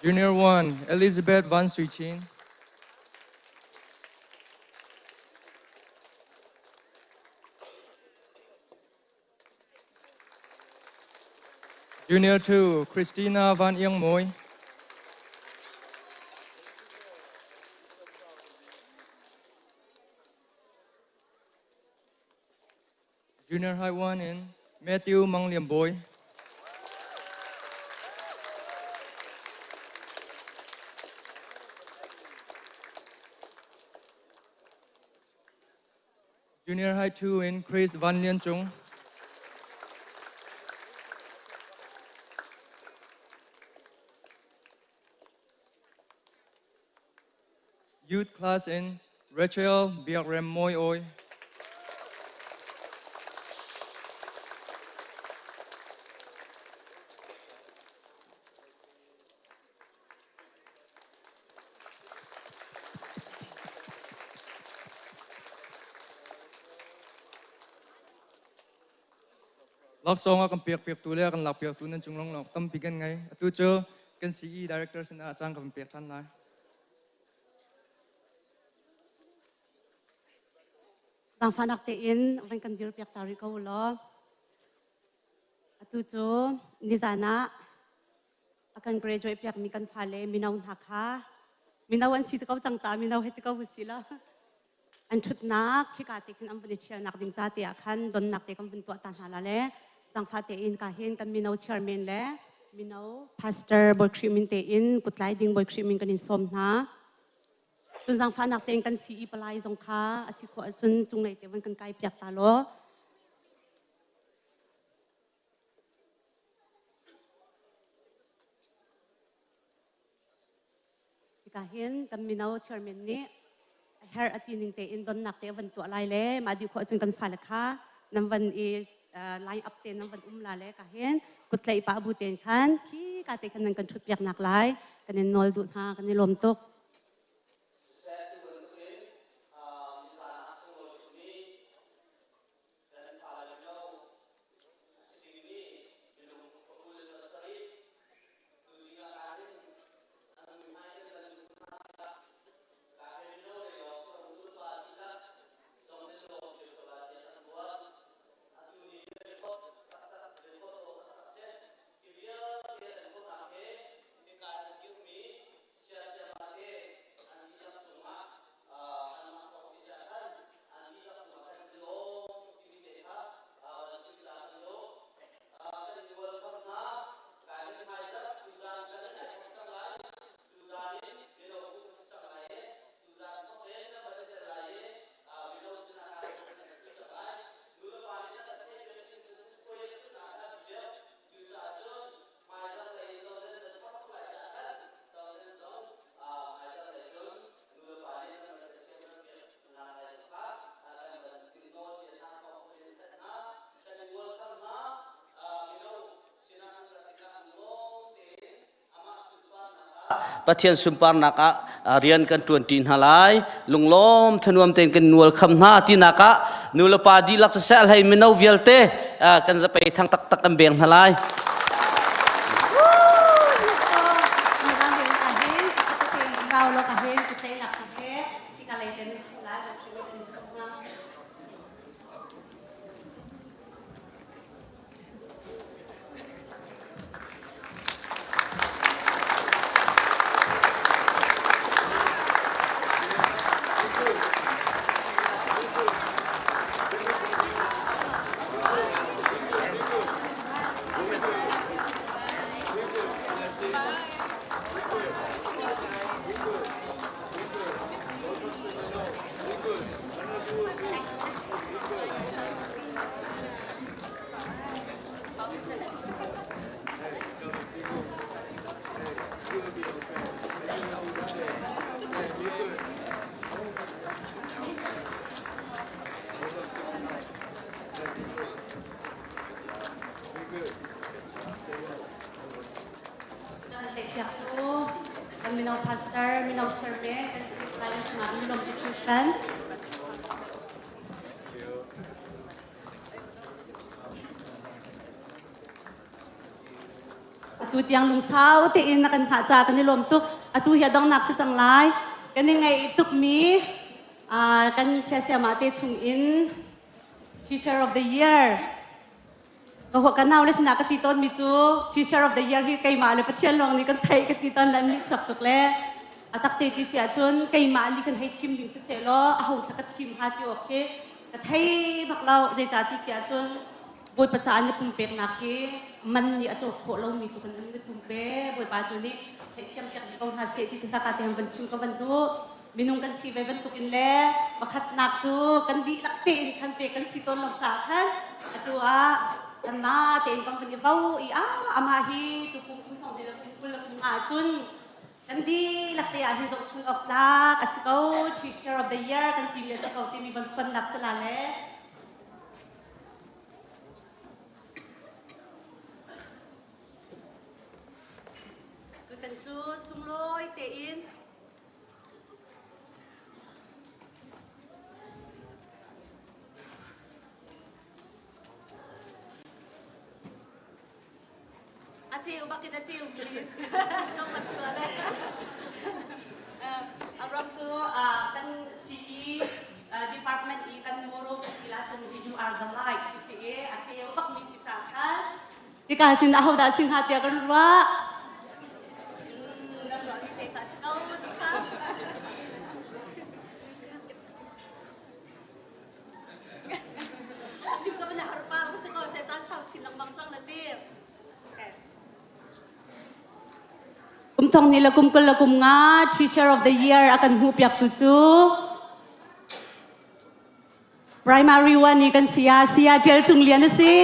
Junior 1 Elizabeth Van Sui Chin. Junior 2 Christina Van Iang Moy. Junior High 1 in Matthew Mang Liam Boy. Junior High 2 in Chris Van Lian Chung. Youth class in Rachel Biak Rem Moi Oi. Laksawng a kan pek piaktu le a kan lak piaktu nan cung lawnglawng tampi kan ngei. Atu cu kan CE director sinah caan ka van pek ṭhan lai. Zaangfahnak tein van kan dir piak ta rih ko u law. Atu cu nizan ah a kan graduate piakmi kan fale mino hna kha mino an si ko cang caah mino he ti ko si la an ṭhutnak khika te khin an vun i ṭhialnak ding ca te ah khan donnak te kan vun tuah ta hna la le zangfah tein ka hin kan mino chairman le mino pastor Bawi Khrih min tein kutlai ding Bawi Khrih min kan in sawm hna. Cun zangfahnak tein kan CE palai zong kha a si khawh ahcun cunglei te van kan kai piak ta law. Hika hin kan mino chairman nih a herh a ti ning tein donnak te a van tuah lai le mah dih khawh ahcun kan fale kha nan van i line up te nan van um la le ka hin kutlaih pah bu tein khan khi ka te khan nan kan ṭhut piak nak lai kan in nawl duh hna kan i lawm tuk. Pathian sunparnak ah rian kan ṭuanṭi hna lai. Lunglawm thanuam tein kan nual kham hna tinak ah nu le pa dihlak siseh hlei mino vialte kan zapei thang taktak kan beng hna lai. Kan mino pastor, mino chairman, kan si lai chungah min lawm tuk hringhran. Atu tiang lungsau tein na kan hngah ca kan i lawm tuk. Atu hi a donghnak si cang lai. Kan i ngaih tukmi kan siasiamah te chung in Teacher of the Year ka ka nau le sinah ka ti tawn mi cu Teacher of the Year hi keimah le Pathian lawng nih kan theih ka ti tawn le an nih chuak tuk le a tak te ti si ahcun keimah nih kan hei thim ding siseh law aho thla ka thim hnga ti awk khi ka thei bak lo zeicah ti si ahcun Bawipa caah na pumpeknak hi man nih a cawk khawh lomi tluk in na pumpe Bawipa tu nih theihthiam piak dih ko hna seh ti tu hla te han van chim ka van duh. Minung kan si ve bantuk in le pakhatnak cu kan dihlak tein khan pe kan si tawn lo caah khan atu ah kanmah tein kan van i vo i ah amah hi tukum kum thong le kum 20 le kum nga cun kan dihlak te ah hin zohchun awk tlak a si ko Teacher of the Year kan timi a si ko timi van phuannak si la le Tutan cu sunglawi tein A ceu bak in a ceu mi A ram cu kan CE department i kan moro kila cun you are the light ti si i a ceu bak mi si cang khan Hika cun ahodah si hnga tiah kan ruah. Nan ruah mi te kha si ko ti kha. Chim ka van har pa va si ko se caan sau chin lengmang cang na ti. Okay. Kum thong ni le kum 20 le kum nga Teacher of the Year a kan hmuh piak tu cu Primary one i kan saya, Saya Tial Cung Lian a si.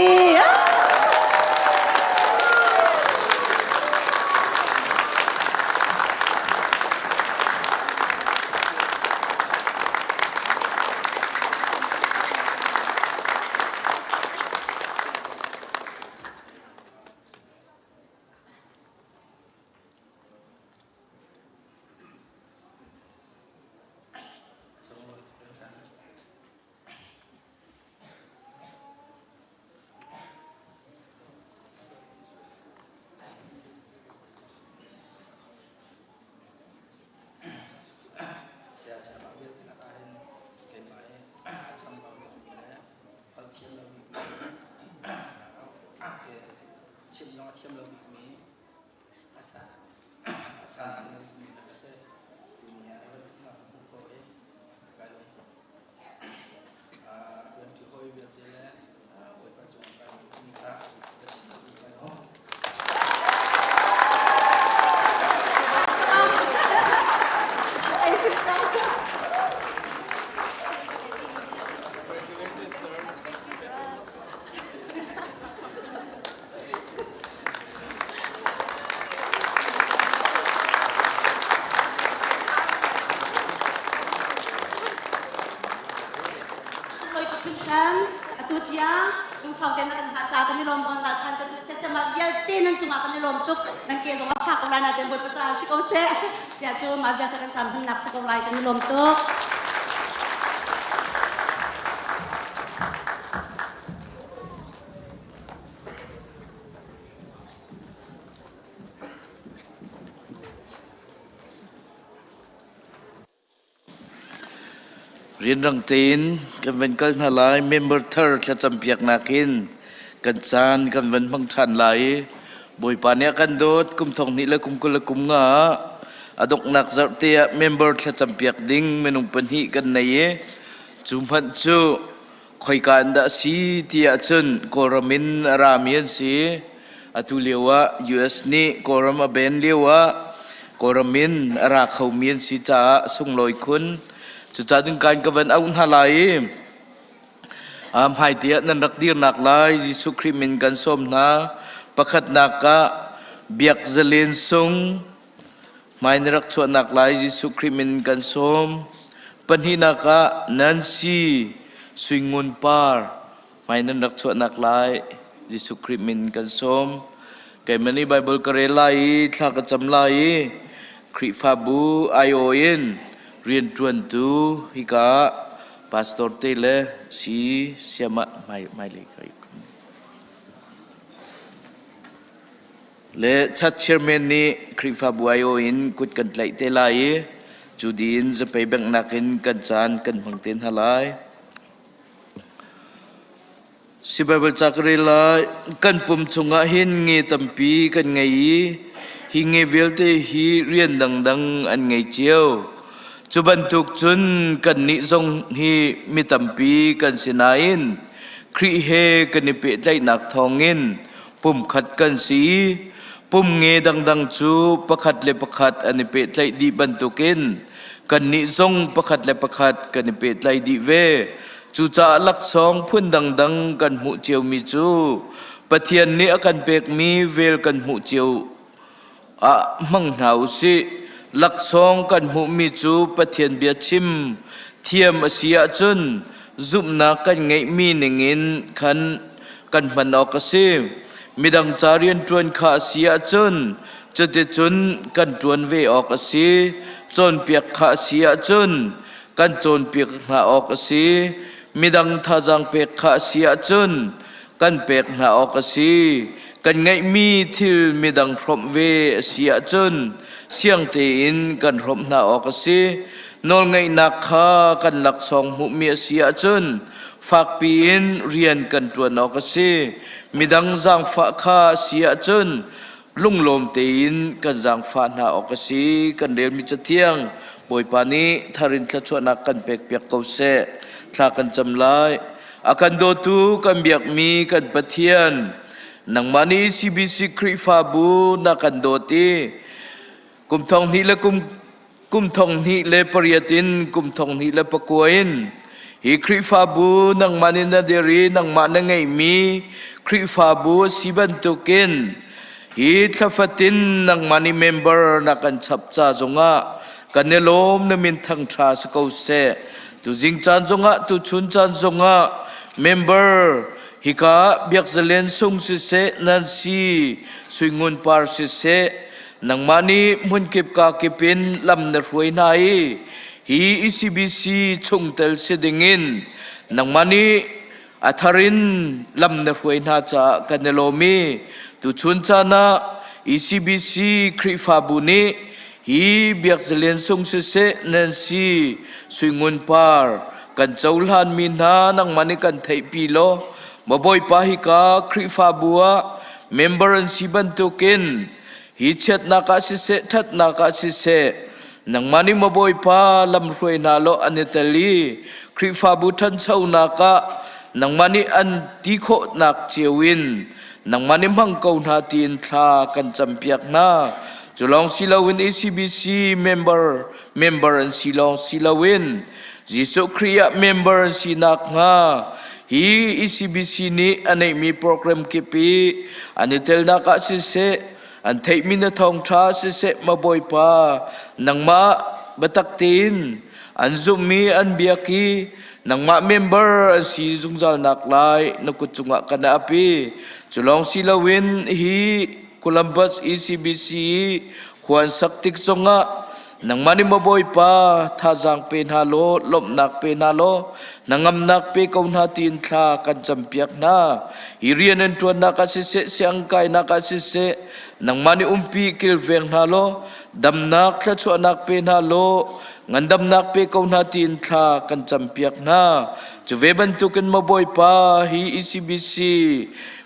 Chim zong a thiam lo bikmi A san a si. Tuni ah bantuk hmuh khawh i kai lawm tuk. Ṭuanṭi hawi vialte le Bawipa cung ah kai lawm kha ka chim duh kai lawm. Atu tiang lungsau te na kan hngah ca kan i lawm bon ralchan kan sesema vialte nan cungah kan i lawm tuk nan ke zong a phak ko lai na ten bawipa ca si ko seh sia cu mah vialte kan cam hmannak si ko lai kan i lawm tuk. Rianrang tein kan van kal hna lai. Member thar thlacam piaknak in kan caan kan van hmang ṭhan lai i Bawipa nih a kan dawt kum thong hnih le kum 20 le kum nga ah a donghnak zarhte ah member thlacam piak ding minung pahnih kan nei i cu hmanh cu Khoika in dah a si ti ahcun Kawlram in a rami an si. Atu lio ah US nih Kawlram a ban lio ah Kawlram in a ra khomi an si caah sunglawi khun. Cucaah cun kan ka van auh hna lai i hmaite ah nan rak dirnak lai Jesuh Khrih min kan sawm hna. Pakhatnak ah Biak Zalen Sung Hmai na rak chuahnak lai Jesuh Khrih min kan sawm. Pahnihnak ah Nancy Sui Ngun Par hmai nan rak chuahnak lai Jesuh Khrih min kan sawm. Keimah nih Bible ka rel lai i thla ka cam lai i Khrihfabu aiawh in rianṭuantu hika ah pastor te le si siamah hmailei kai. Le church chairman nih Khrihfabu aiawh in kut kan tlaih te lai i cu dih in zapei benghnak in kan caan kan hmang te hna lai. Si Baibal ca ka rel lai. Kan pum chungah hin nge tampi kan ngei i hi nge vialte hi rian dangdang an ngei cio. Cu bantuk cun kannih zong hi mi tampi kan si nain Khrih he kan i pehtlaihnak thawngin pumkhat kan si i pum nge dangdang cu pakhat le pakhat an i pehtlaih dih bantukin kannih zong pakhat le pakhat kan i pehtlai dih ve. Cucaah laksawng phun dangdang kan hmuh ciomi cu Pathian nih a kan pekmi vel kan hmuh cio ah hmang hna u sih. Laksawng kan hmuhmi cu Pathian bia chim thiam a si ahcun zumhnak kan ngeihmi ningin khan kan hman awk a si. Midang ca rianṭuan kha a si ahcun cuticun kan ṭuan ve awk a si. Cawnpiak kha a si ahcun kan cawnpiak hna awk a si. Midang thazaang pek kha a si ahcun kan pek hna awk a si. Kan ngeihmi thil midang hrawmh ve a si ahcun siang tein kan hrawmh hna awk a si. Nawlngeihnak kha kan laksawng hmuhmi a si ahcun fakpi in rian kan ṭuan awk a si. Midang zaangfah kha a si ahcun lunglawm tein kan zaangfah hna awk a si. Kan relmi cathiang Bawipa nih thar in thluachuahnak kan pekpiak ko seh. Thla kan cam lai. A kan dawtu kan biakmi kan Pathian, nangmah nih CBC Khrihfabu na kan dawt i kum thong hnih le kum kum thong hnih le pariat in kum thong hnih le pakua in hi Khrihfabu nangmah nih na dir i nangmah na ngeihmi Khrihfabu a si bantukin hi thlafatin nangmah nih member na kan chap ca zongah kan i lawm na min thangṭha si ko seh. Tuzing caan zongah tuchun caan zongah member hika Biakzalen sung siseh Nancy Suingun Par siseh nangmah nih hmunkip ka kip in lam na hruai hna i hi ECBC chungtel si dingin nangmah nih a thar in lam na hruai hna caah kan i lawm i tuchun caan ah ECBC Khrihfabu nih hi Biakzalian sung siseh Nancy Suingun Par kan cohlanmi hna nangmah nih kan theihpi law maw Bawipa hika Khrihfabu ah member an si bantukin hi chiatnak ah siseh ṭhatnak ah siseh nangmah nih maw Bawipa lamhruai hna law an i tel i Khrihfabu ṭhanchonak ah nangmah nih an ti khawhnak cio in nangmah nih hmang ko hna tiin thla kan campiak hna. Cu lawng si loin ECBC member member an si lawng si loin Jesuh Khrih ah member an si nakhnga hi ECBC nih a neihmi program kip i an i telnak ah siseh an theihmi na thawngṭha siseh ma Bawipa nangmah biatak tein an zumhmi an biak i nangmah member an si zungzal nak lai na kut cungah kan ap i cu lawng si loin hi Columbus ECBC i khua an sak tik zongah nangmah nih maw Bawipa thazaang pe hna law lawmhnak pe hna law hnangamnak pe ko hna tiin thla kan campiak hna hi rian an ṭuannak ah siseh siang kainak ah siseh nangmah nih umpi kilveng hna law damnak thluachuahnak pe hna law ngandamnak pe ko hna tiin thla kan campiak hna cu ve bantukin maw Bawipa hi ECBC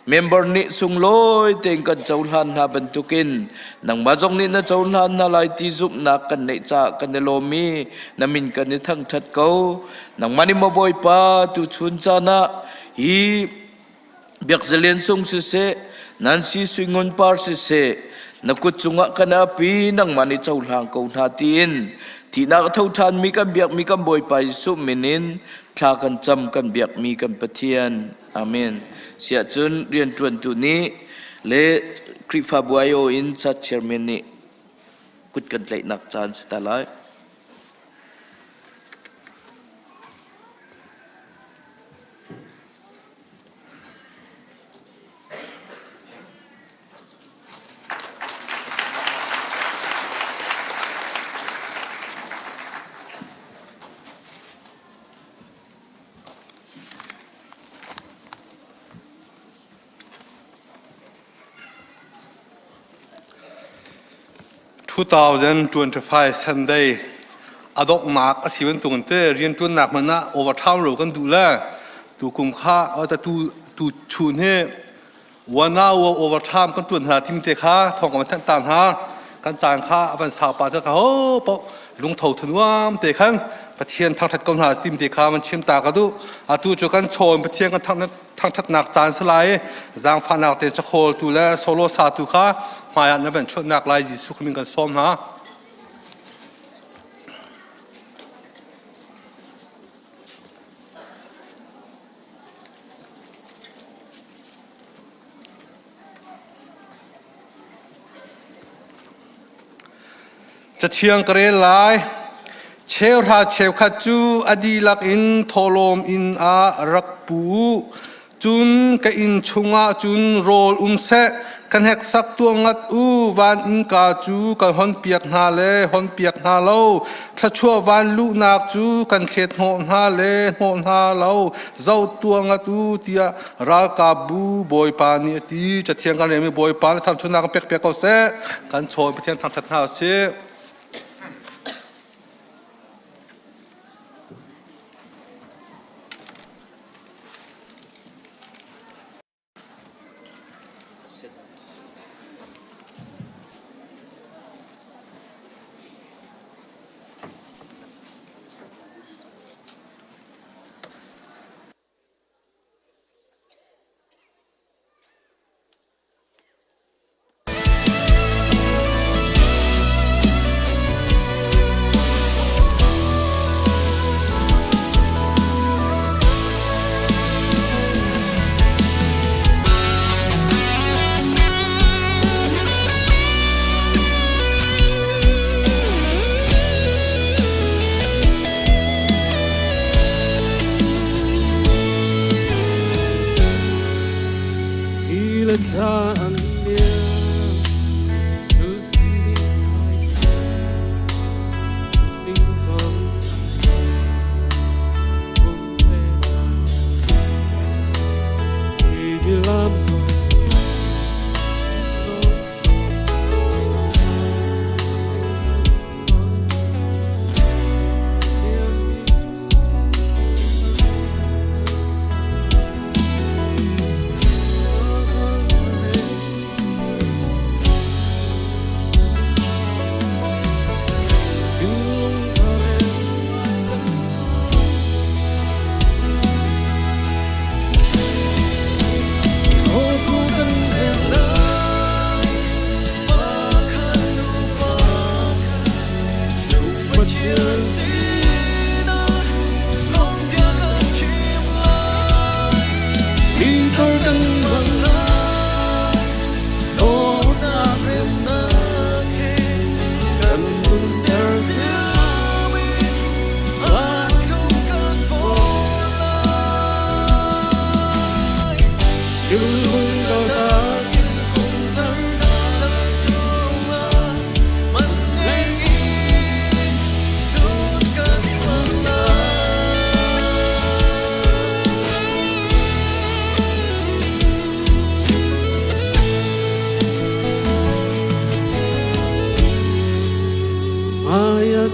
member nih sunglawi tein kan cohlan hna bantukin nangmah zong nih na cohlan hna lai ti zumhnak kan neih caah kan i lawm i na min kan i thangṭhat ko nangmah nih maw Bawipa tuchun caan ah hi Biakzalian sung siseh, Nancy Suingun Par siseh, na kut cungah kan api nangmah nih cohlang ko hna tiin thihnak a tho ṭhanmi kan biakmi kan Bawipa Jesuh min in thla kan cam kan biakmi kan Pathian. Amen. Siahcun rianṭuantu nih le Khrihfabu aiawh in church chairman nih kut kan tlaihnak caan si ta lai. 2025 Sunday a donghnak a si bantuk in te rianṭuannak hmanh ah overtime ro kan duh le tu kum kha tu tu chun hi one hour overtime kan ṭuan hna tim te kha thawng kan thanh ta hna. Kan caan kha a van sau pa te kha ho po lungtho thanuam te khan Pathian thangṭhat ko hna tim te kha man chim ta ka duh. Atu cu kan chawn Pathian kan thangṭhatnak caan salai zaangfahnak te chakhawl tu le solo sa tu kha hmaiah na van chuahnak lai Jesuh min kan sawm hna. Cathiang ka rel lai. Cheuhra cheukhat cu a dihlak in thawhlawm inn ah rak pu u. Cun ka inn chungah cun rawl um seh, ka hneksak tuah ngat u, van innka cu kan honpiak hna le honpiak hna lo, thluachuah van luhnak cu kan thlet hnawh hna le hnawh hna lo, zoh tuah ngat u, tiah ralkapbu Bawipa nih a ti. Cathiang kan relmi Bawipa nih thangṭhatnak kan pekpiak ko seh. Kan chawn Pathian thangṭhat hna u sih.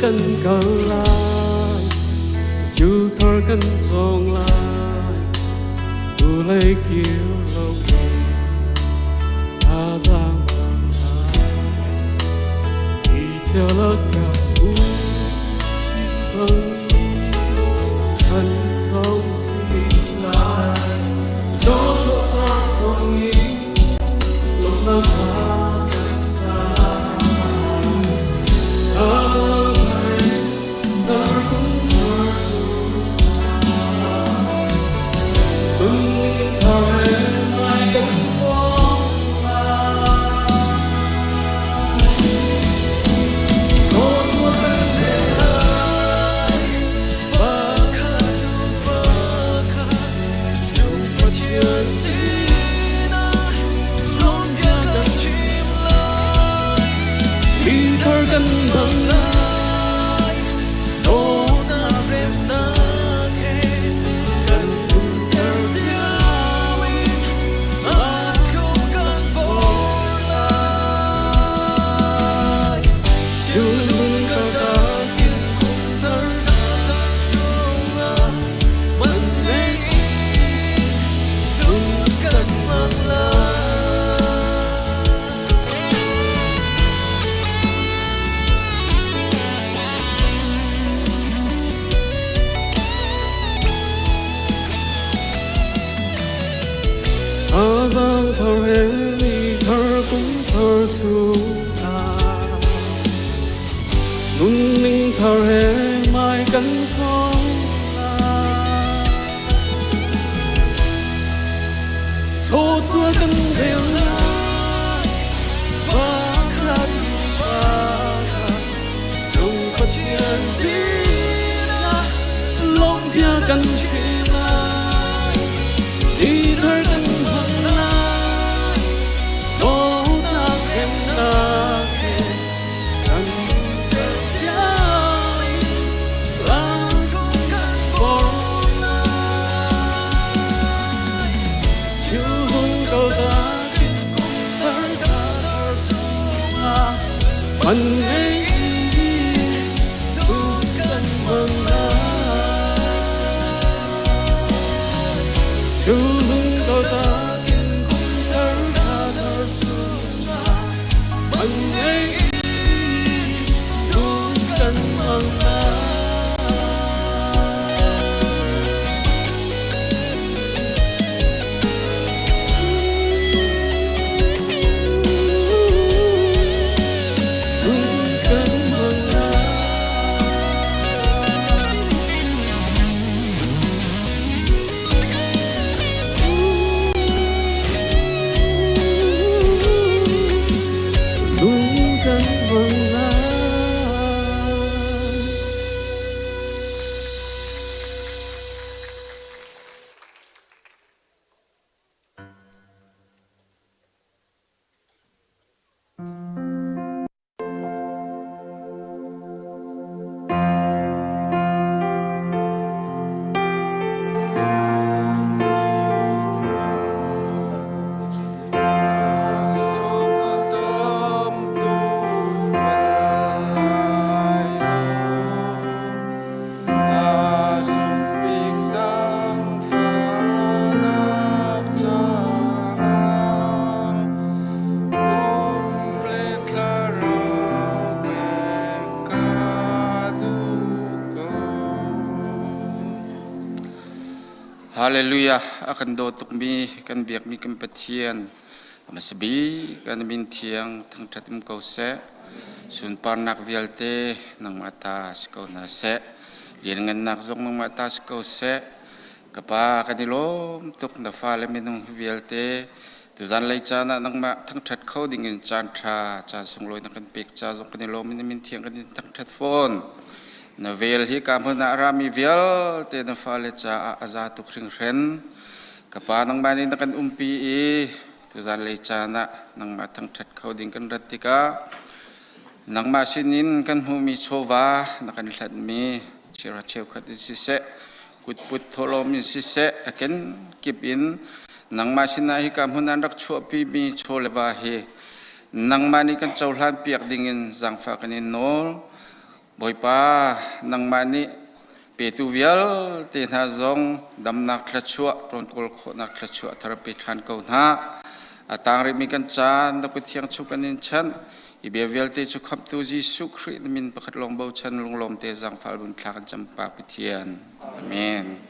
Kan kal lai, thil thar kan cawng lai, vulei kir lo thazaang i chelaka u kan thong si lai. Don't stop for me, love na sa. Kan bang lai dawtnak remnak he kan sersiam in a thlum kan vor lai. thar he mai kan thong lai. Thluachuah kan rel lai, pakhat pakhat cung Pathian sinah lawmhbia kan chim lai. Ni thar kan hmang lai, dawtnak remnak he kan sersiam i lamthluan kan forh lai. Thilhung kaltak in kum thar thar chungah man ngei duh kan hmang lai. Thilhung kaltak in kum thar thar chungah man ngei duh kan hmang lai. Duh kan hmang lai. Lung kan hmang lai. Hallelujah a kan daw tukmi kan biakmi kan Pathian hmasa bik kan min thiang thangṭhat um ko seh. Sunparnak vialte nangmah ta si ko hna seh. Lianngannak zong nangmah ta si ko seh. Ka pa kan i lawm tuk na fale minung vialte tuzan lei caan ah nangmah thangṭhat kho ding in caan ṭha caan sunglawi na kan pek ca zong kan i lawm in na min thiang kan in thangṭhat fawn. Na vel hi ka hmun ah a rami vialte na fale caah a za tuk hringhren. Ka pa nangmah nih na kan umpi i tuzan lei caan ah nangmah thangṭhat kho ding kan rat tikah nangmah sinin kan hmuhmi chawva na kan hlatmi cheuhra cheukhat in siseh kutput thawhlawm in siseh a kenkip in nangmah sinah hika hmun an rak chuahpimi chaw le va hi nangmah nih kan cohlan piak dingin zaangfah kan in nawl. Bawipa, nangmah nih petu vialte hna zong damnak thluachuah, ṭawnkawl khawhnak thluachuah thar pe ṭhan ko hna. A tang rihmi kan caan na kut thiang chung kan in chanh. Hi bia vialte cu Khamhtu Jesuh Khrih na min pakhat lawng bochan lunglawm te zaangfah bun thla kan cam Pa Pathian. Amen.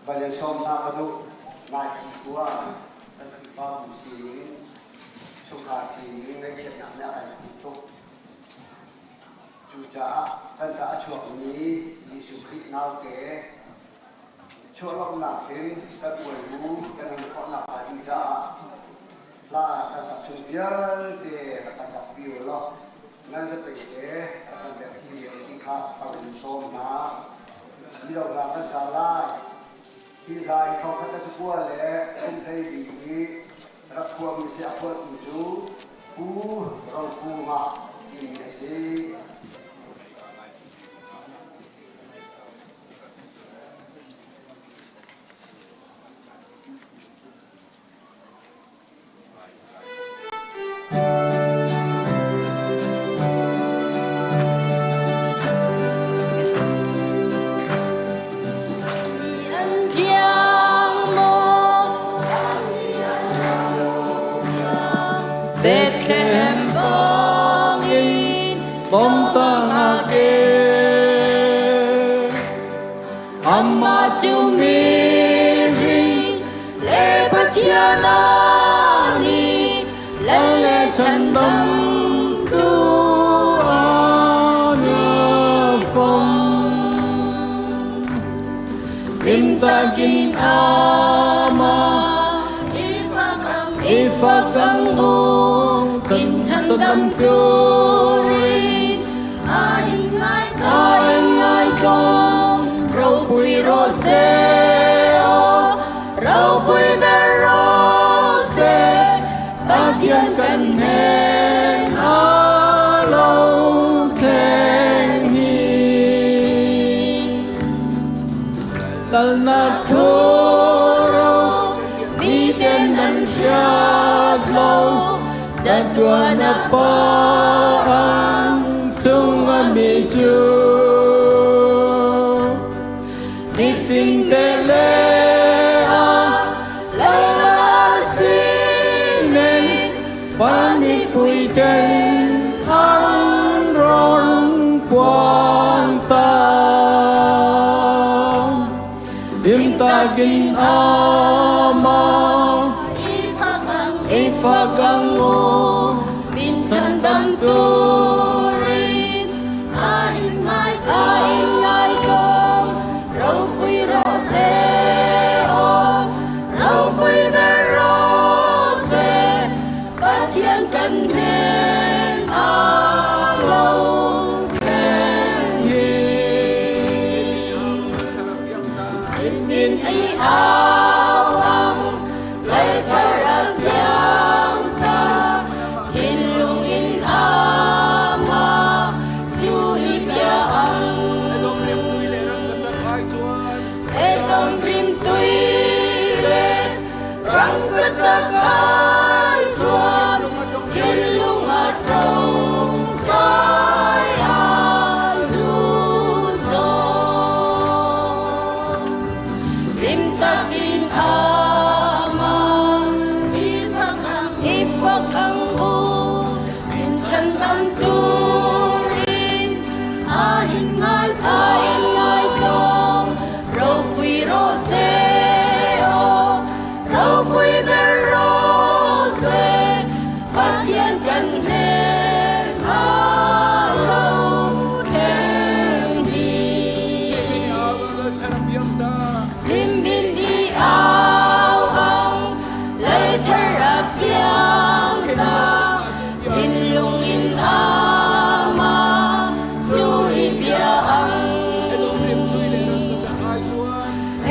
Valen sawm hna ka duh. Laitlang khua kan Khrihfabu sining in chungkhar sining in ngaihchiatnak nih a kan hmuh tuk. Cucaah kan caah a chuakmi Jesuh Khrih naute chuahlawmhnak hin kan uai bu kan um khawh nakhnga ding caah hla kan sak chung vialte rak kan sakpi u law nan zapei te rak kan pekpi ve ti kha ka in sawm hna. Mino hla kan sa lai. Hi hla hi thongkhat le cakua le kum 12 i rak phuahmi si a phuahtu cu Pu Ro Kunga timi a si. tiang maw Bethlehem bangin Bomtang ke Amah cu mihring le Pathian ani lal le chandamtu ana fam Limtakin ama ifak ang u in chandam turin a in ngai tlawm ropui ro se o ropui ber ro se Pathian kan hnen a lo thleng hi Lalnak thuruk miten an hriat lo chatuan a pa ang cung a mi cu mifing te le a lal sinen pani puiten an ron puan ta Limtagin ama ifak ang u min chandam turin a in ngai tlawm ropui ro se o ropui ber ro se Pathian kan hnen a lo thleng hi min i au ang lal thar a piang ta thinlung in ama chu i bia ang Edom rim tui le rang ka chak ai chuan thinlung a tong trai a lu zo lim takin ama ifak ang u min chandam turin a in ngai tlawm ropui ro se o ropui ber ro se Pathian kan hnen a lo thleng hi lim in i au ang lal thar a piang ta thinlung in ama chu i bia ang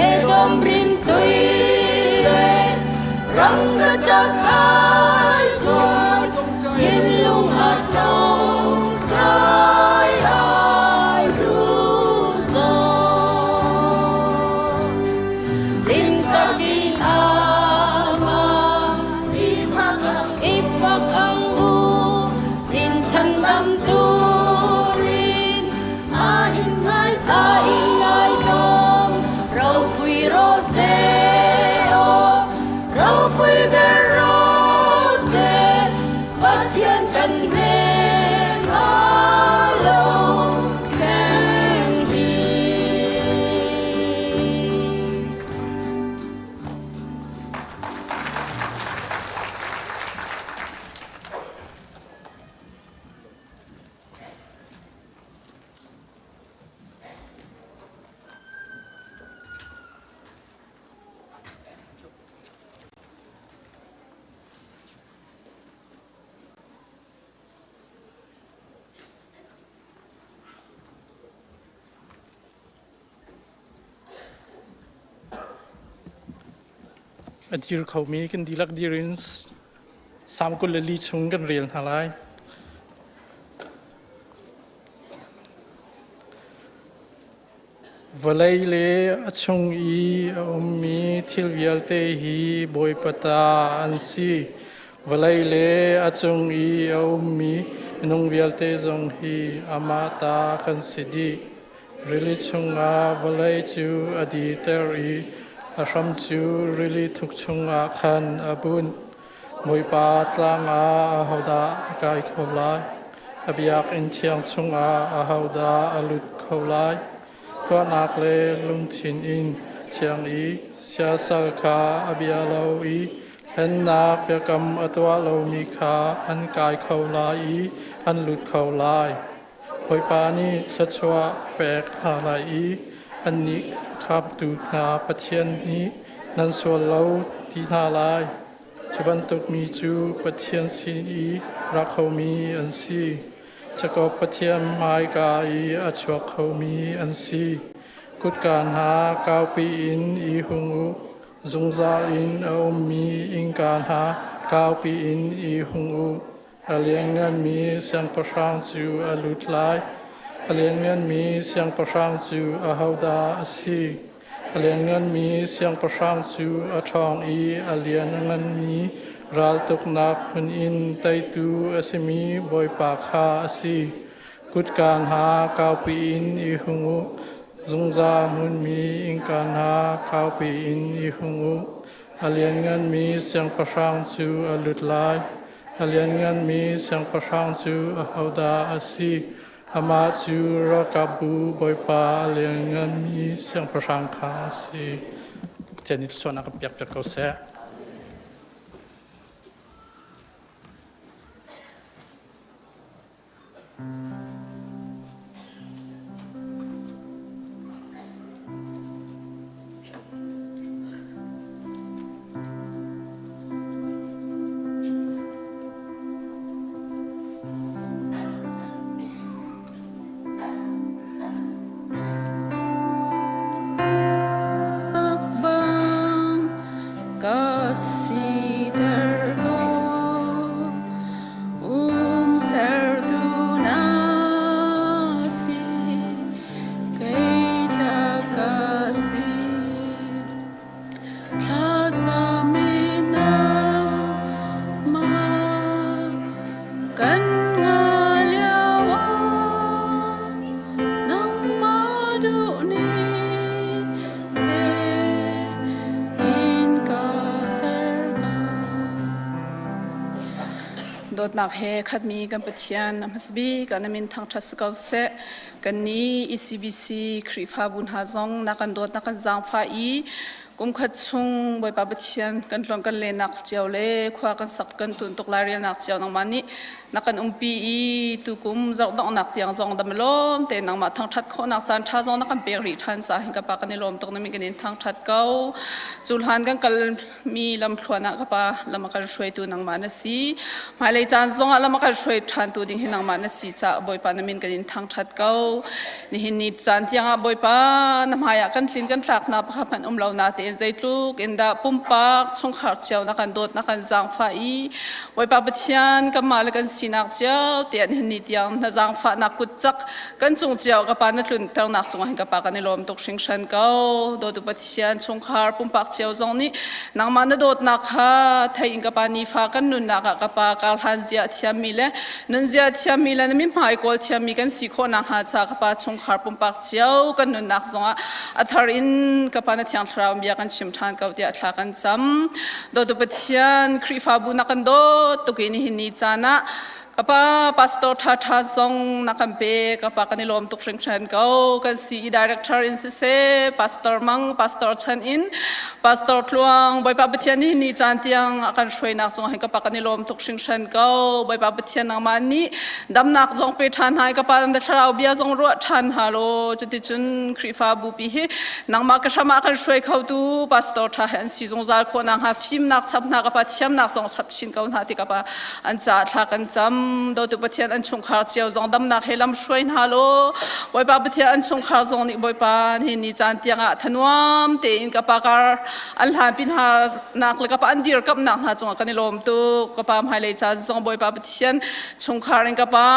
Edom rim tui le rang ka chak ai chuan thinlung a tong trai a lu zo lim takin ama ifak ang u min chandam turin a in ngai tlawm ropui ro se o ropui ber ro se Pathian kan hnen a lo thleng hi. A dir khomi kan dihlak dir in Salm 24 chung kan rel hna lai. Vawlei le a chung i a ummi thil vialte hi Bawipa ta an si. Vawlei le a cung i a ummi minung vialte zong hi amah ta kan si dih. Rili chungah vawlei cu a dirter i A hram cu rili thuk chungah khan a bunh. Bawipa tlang ah ahodah a kai kho lai? A biakinn thiang chungah ahodah a lut kho lai? Tuahnak le lungthin in thiang i siasal kha a bia lo i hlennak biakam a tuah lomi kha an kai kho lai i an lut kho lai. Bawipa nih thluachuah a pek hna lai i annih khamtu hna Pathian nih nan sual lo ti hna lai. Cu bantuk mi cu Pathian sin i ra khomi an si. Jakob Pathian hmaika i a chuak khomi an si. Kutka hna kaupi in i hung u, zungzal in a ummi innka hna kaupi in i hung u. A liannganmi siangpahrang cu a lut lai. A liannganmi siangpahrang cu ahodah a si? A liannganmi siangpahrang cu a ṭhawng i a liannganmi raltuknak hmun in teitu a simi Bawipa kha a si. Kutka hna kaupi in i hung u, zungzal hmunmi innka hna kaupi in i hung u. A liannganmi siangpahrang cu a lut lai. A liannganmi siangpahrang cu ahodah a si? Amah cu ralkapbu Bawipa a liannganmi siangpahrang kha a si. Pathian nih thluachuahnak kan pek piak ko seh. Bang ka siter ko um sertu na si kei tla ka si Thlacam in nangmah kan ngah lioah nangmah duhning tein ka ser ko. Dawtnak he khatmi kan Pathian a hmasa bik ah na min thangṭhat si ko seh. Kannih ECBC Khrihfabu hna zong na kan dawt na kan zaangfah i kumkhat chung Bawipa Pathian kan tlon kan lenak cio le khua kan sak kan tun tuk lai relnak cio nangmah nih na kan umpi i tukum zarh donghnak tiang zong dam lawm te nangmah thangṭhat khawhnak caan ṭha zong na kan pek rih ṭhan ca hin ka pa kan i lawm tuk na min kan in thangṭhat ko cu hlan kan kal mi lamthluan ah ka pa lam a kan hruaitu nangmah na si hmailei caan zongah lam a kan hruai ṭhantu ding hi nangmah na si caah Bawipa na min kan in thangṭhat ko nihin ni caan tiangah Bawipa na hmaiah kan tlin kan tlaknak pakhat hmanh um lo na tein zeitluk in dah pumpak chungkhar cio na kan dawt na kan zaangfah i Bawipa Pathian kanmah le kan sinak cio tiah nihin ni tiang na zaangfahnak kut cak kan cung cio ka pa na tlunternak cungah hin ka pa kan i lawm tuk hringhran ko dawtu Pathian chungkhar pumpak cio zong nih nangmah na dawtnak kha thei in ka pa nifa kan nunnak ah ka pa karhlan zia thiammi le nun zia thiammi le na mithmai kawl thiammi kan si khawh nakhnga ca ka pa chungkhar pumpak cio kan nunnak zongah a thar in ka pa na thiang thlarau bia kan chim ṭhan ko tiah thla kan cam dawtu Pathian Khrihfabu na kan dawt tuk i nihin ni caan ah Ka pa pastor ṭhaṭha zong na kan pe ka pa kan i lawm tuk hringhran ko kan CE director in siseh pastor Mang pastor Chan in pastor Tluang Bawipa Pathian nih ni caan tiang a kan hruainak cung hin ka pa kan i lawm tuk hringhran ko Bawipa Pathian nangmah nih damnak zong pe ṭhan hai ka pa na thlarau bia zong ruah ṭhan ha law cuticun Khrihfabu pi hi nangmah ka hram ah kan hruai khotu pastor ṭha he an si zungzal khawh nakhnga fimnak chap hna ka pa thiamnak zong chap chin ko hna ti ka pa an caah thla kan cam dawtu Pathian an chungkhar cio zong damnak he lam hruai hna law Bawipa Pathian an chungkhar zong nih Bawipa ni ni caan tiangah thanuam tein ka pa kar an hlan pin hna nak le ka pa an dirkamnak hna cungah kan i lawm tuk ka pa hmailei caan zong Bawipa Pathian chungkhar in ka pa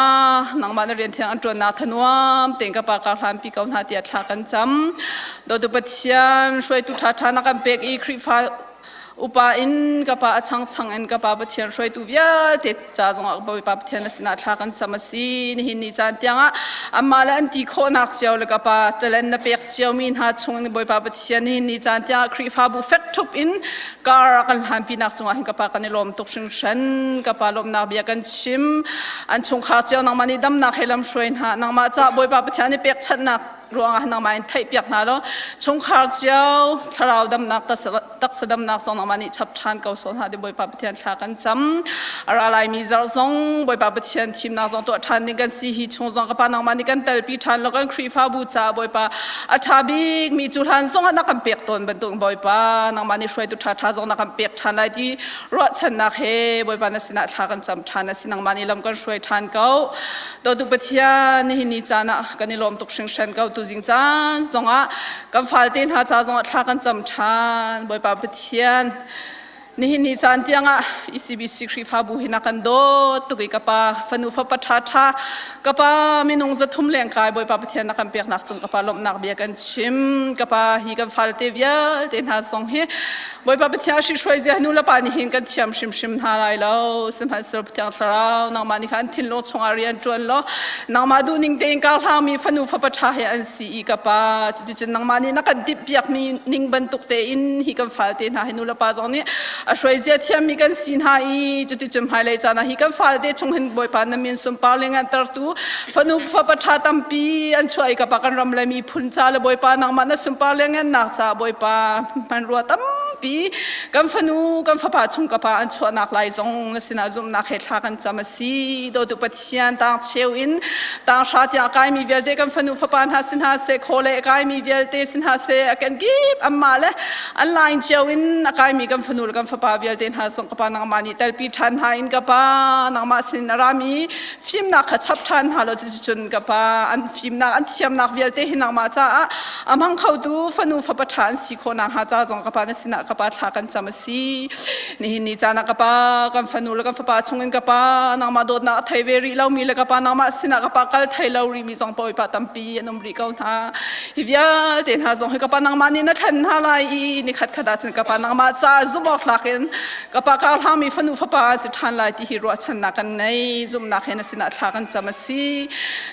nangmah na rian thiang an ṭuannak thanuam tein ka pa kar hlan pi ko hna tiah thla kan cam dawtu Pathian hruaitu ṭhaṭha na kan pek i Khrihfa. Upa in ka pa a changchang in ka pa Pathian hruaitu vialte ca zongah Bawipa Pathian na sinah thla kan cam a si. Nihin ni caan tiangah amah le an ti khawhnak cio le ka pa talent na pek ciomi hna chung in Bawipa Pathian nihin ni caan tiangah Khrihfabu fek ṭhup in kar a kan hlanpinak cungah hin ka pa kan i lawm tuk hringhran. Ka pa lawmnak bia kan chim. An chungkhar cio nangmah nih damnak he lam hruai hna. Nangmah ca Bawipa Pathian i pekchanhnak ruangah nangmah in theihpiak hna law chungkhar cio thlarau damnak taksa damnak zong nangmah nih chap ṭhan ko sawh hna ti Bawipa Pathian thla kan cam. A ra laimi zarh zong Bawipa Pathian thimnak zong tuah ṭhan ding kan si hi chung zong ka pa nangmah nih kan telpi ṭhan law kan Khrihfabu caah Bawipa a ṭha bikmi cu hlan zong ah na kan pek tawn bantuk Bawipa nangmah nih hruaitu ṭhaṭha zong na kan pek ṭhan lai ti ruahchannak he Bawipa na sinah thla kan cam ṭhan a si nangmah nih lam kan hruai ṭhan ko. Dawtu Pathian nihin ni caan ah kan i lawm tuk hringhran ko tuzing caan zongah kan falte hna ca zongah thla kan cam ṭhan Bawipa Pathian nihin ni caan tiangah ECBC Khrihfabu hi na kan dawt tuk i ka pa fanu fapa ṭha ṭha ka pa minung 300 leng kai Bawipa Pathian na kan peknak cung ka pa lawmhnak bia kan chim ka pa hi kan falte vialte hna zong hi Bawipa Pathian hruai zia nu le pa nih hin kan thiam hrimhrim hna lai lo. Sihmanhsehlaw Pathian Thlarau nangmah nih khan thinlung chungah rian ṭuan law nangmah duhning tein kar hlangmi fanu fapa ṭha he an si i ka pa cuticun nangmah nih na kan timhpiakmi ning bantuk tein hi kan falte hna hi nu le pa zong nih a hruai zia thiammi kan si hna i cuticun hmailei caan ah hi kan falte chung hin Bawipa na min sunpar le ngantertu fanu fapa ṭha tampi an chuah i ka pa kan ram le miphun ca le Bawipa nangmah na sunpar le ngannak ca Bawipa hmanrua tampi kan fanu kan fapa chung ka pa an chuahnak lai zong na sinah zumhnak he thla kan cam a si dawtu Pathian tang cheu in tang hra tiang a kaimi vialte kan fanu fapa hna sin hna seh khawle a kaimi vialte sin hna seh a kenkip anmah le an line cio in a kaimi kan fanu le kan fapa vialte hna zong ka pa nangmah nih telpi ṭhan hna in ka pa nangmah sin a rami fimnak kha chap ṭhan hna law cuticun ka pa an fimnak an thiamnak vialte hi nangmah caah a hmang khotu fanu fapa ṭha an si khawh nakhnga ca zong ka pa na sinah ka pa thla kan cam a si nihin ni caan ah ka pa kan fanu le kan fapa chungin ka pa nangmah dawtnak a thei ve rih lomi le ka pa nangmah sinah ka pa kal thei lo rihmi zong Bawipa tampi an um rih ko hna hi vialte hna zong hi ka pa nangmah nih na thlen hna lai i ni khat khat ah cun ka pa nangmah ca zumh awk tlak in ka pa kar hlangmi fanu fapa si ṭhan lai ti hi ruahchannak kan nei zumhnak he na sinah thla kan cam a si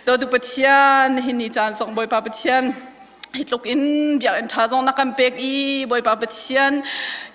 dawtu Pathian nihin ni caan zong Bawipa Pathian hi tluk in biakinn ṭha zong na kan pek i Bawipa Pathian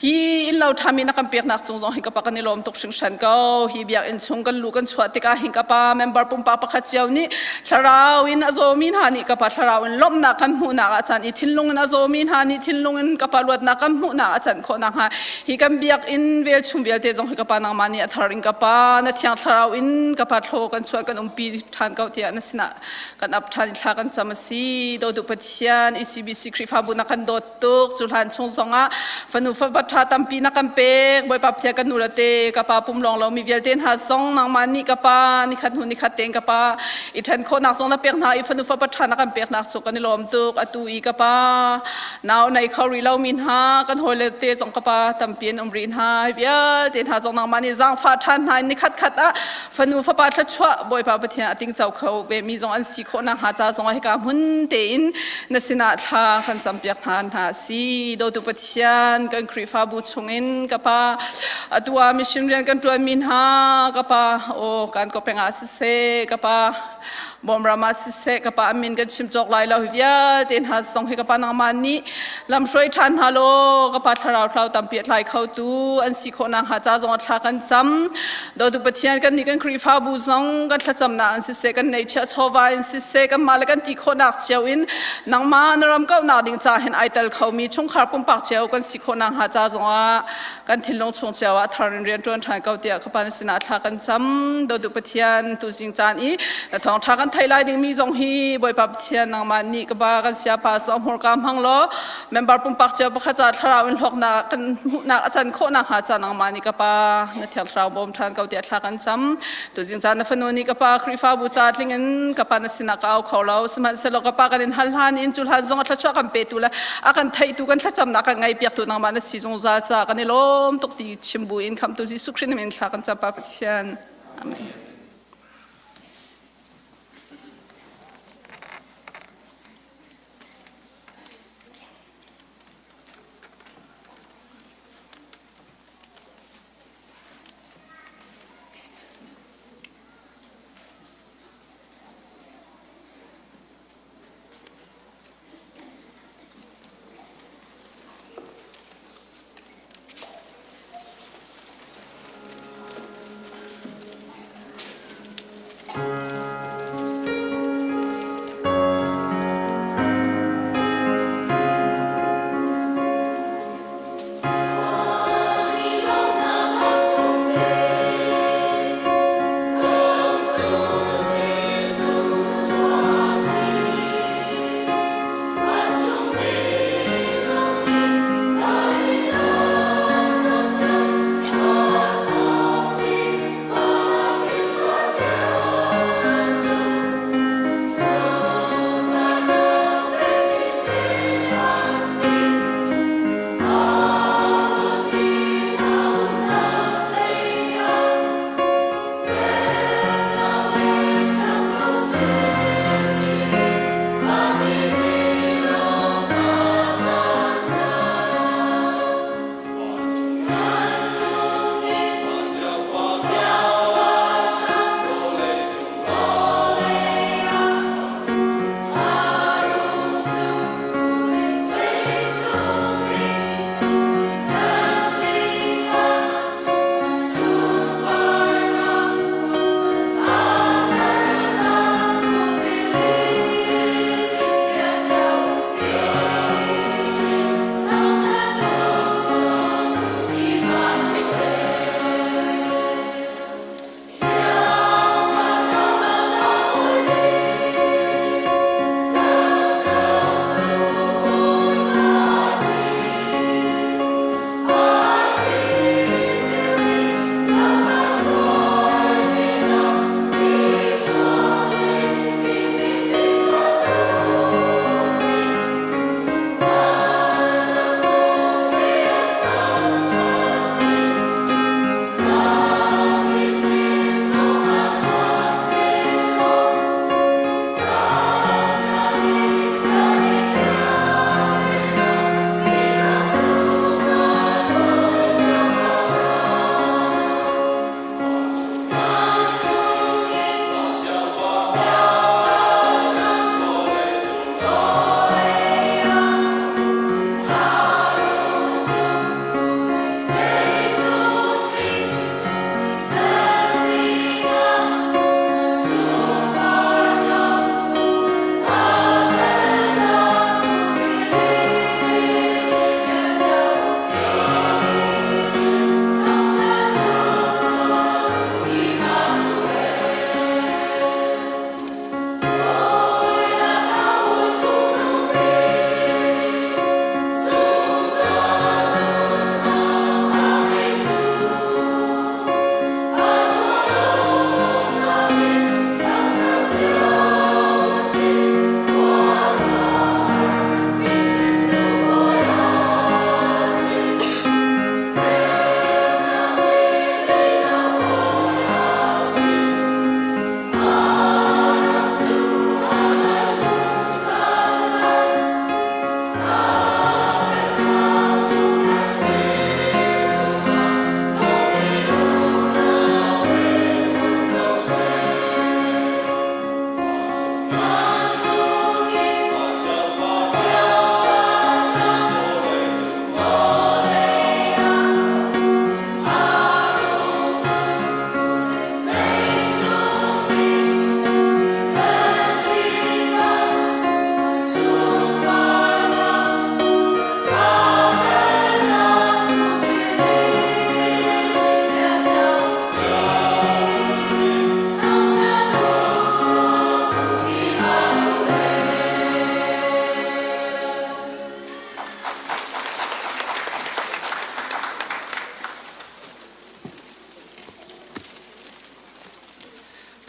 hi innlo ṭhami na kan peknak cung zong hi ka pa kan i lawm tuk hringhran ko hi biakinn chung kan luh kan chuah tikah hin ka pa member pumpak pakhat cio nih thlarau in a zawmi hna nih ka pa thlarau in lawmhnak kan hmuhnak ah caan i thinlung in a zawmi hna nih thinlung in ka pa luatnak kan hmuhnak a can khawh nakhnga hi kan biakinn velchum vialte zong hi ka pa nangmah nih a thar in ka pa na thiang thlarau in ka pa thlaw kan chuah kan umpi ṭhan ko tiah na sinah kan ap ṭhan i thla kan cam a si dawtu Pathian ECBC Khrihfabu na kan dawt tuk cu hlan chung zongah fanu fapa ṭha tampi na kan pek Bawipa Pathian kan nu le te ka pa pum lawng lomi vialte hna zong nangmah nih ka pa nikhat hnu nikhat tein ka pa i ṭhen khawhnak zong na pek hna i fanu fapa ṭha na kan peknak cu kan i lawm tuk atu i ka pa nau nei kho rih lomi hna kan hawile te zong ka pa tampi an um rih hna vialte hna zong nangmah nih zaangfah ṭhan hna in nikhat khat ah fanu fapa thluachuah Bawipa Pathian a tingco kho vemi zong an si khawh nakhnga ca zong ah hika hmun tein na sinah thla kan campiak hna hna a si dawtu Pathian kan Khrihfabu chungin ka pa atu ah mission rian kan ṭuanmi hna ka pa aw kan ko peng ah siseh ka pa Bawmram ah siseh ka pa min kan chim cawk lai lo hi vialte hna zong hi ka pa nangmah nih lamhruai ṭhan hna law ka pa thlarau thlau tampi a tlai khotu an si khawh nakhnga ca zong ah thla kan cam dawtu Pathian kan nih kan Khrihfabu zong kan thlacamnak in siseh kan neihchiah chawva in siseh kanmah le kan ti khawhnak cio in nangmah na ram kauhnak ding ca hin ai tel khomi chungkhar pumpak cio kan si khawh nakhnga ca zongah kan thinlung chung cio ah thar in rian ṭuan ṭhan ko tiah ka pa na sinah thla kan cam dawtu Pathian tuzing caan i na thawngṭha kan theih lai dingmi zong hi Bawipa Pathian nangmah nih ka ba kan siapa so hmurka hmang law member pumpak cio pakhat ca thlarau in hlawknak kan hmuhnak a can khawh nakhnga ca nangmah nih ka pa na thiang thlarau bawm ṭhan ko tiah thla kan cam tuzing caan na fanu nih ka pa Khrihfabu ca tling in ka pa na sinah ka au kho lo sihmanhsehlaw ka pa kan in hal hlan in cu hlan zong a thluachuah kan petu le a kan theihtu kan thlacamnak kan ngaihpiaktu nangmah na si zungzal ca kan i lawm tuk ti chim bu in khamtu Jesuh Khrih min thla kan cam pa Pathian amen.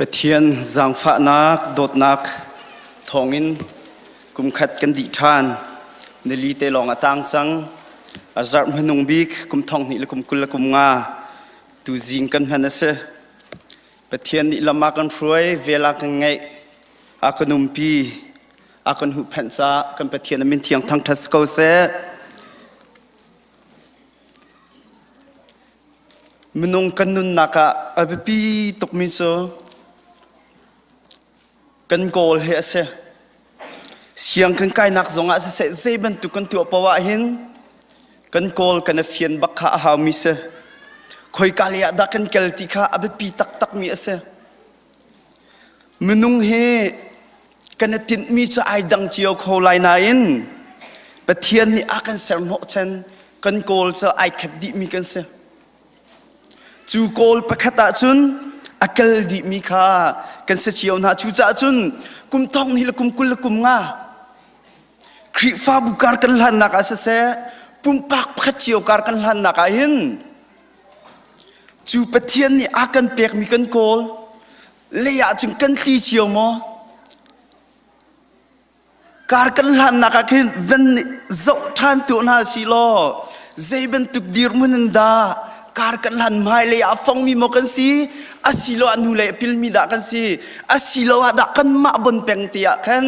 Pathian zaangfahnak dawtnak thawngin kumkhat kan dih ṭhan. Nili te lawng a tang cang. A zarh hmanung bik kum thong hnih le kum 20 le kum nga tuzing kan hman a si. Pathian nih lam a kan hruai, vel a kan ngeih, a kan umpi, a kan huhphenh caah kan Pathian a min thiang thangṭhat si ko seh. Minung kan nunnak ah a biapi tukmi cu kan goal hi a si. Siang kan kainak zongah siseh zei bantuk kan tuah paoh ahhin kan goal kan i fian bak kha a haumi si. Khoika lei ah dah kan kal ti kha a biapi taktakmi a si. Minung hi kan i tinhmi cu ai dang cio kho lai nain Pathian nih a kan ser hnawhchan kan kawl cu ai khat dihmi kan si. Cu kawl pakhat ahcun a kal dihmi kha kan si cio hna. Cucaah cun kum thong hi le kum 20 le kum nga Khrihfabu kar kan hlannak ah siseh pumpak pakhat cio kar kan hlannak ah hin Cu Pathian nih a kan pekmi kan kawl lei ah cun kan tli cio maw? Kar kan hlannak ah khin van zoh ṭhan tuah hna si law zei bantuk dirhmun in dah kar kan hlan hmailei ah fongmi maw kan si asiloah hnulei a pilmi dah kan si asiloah dah kanmah bon peng te ah khan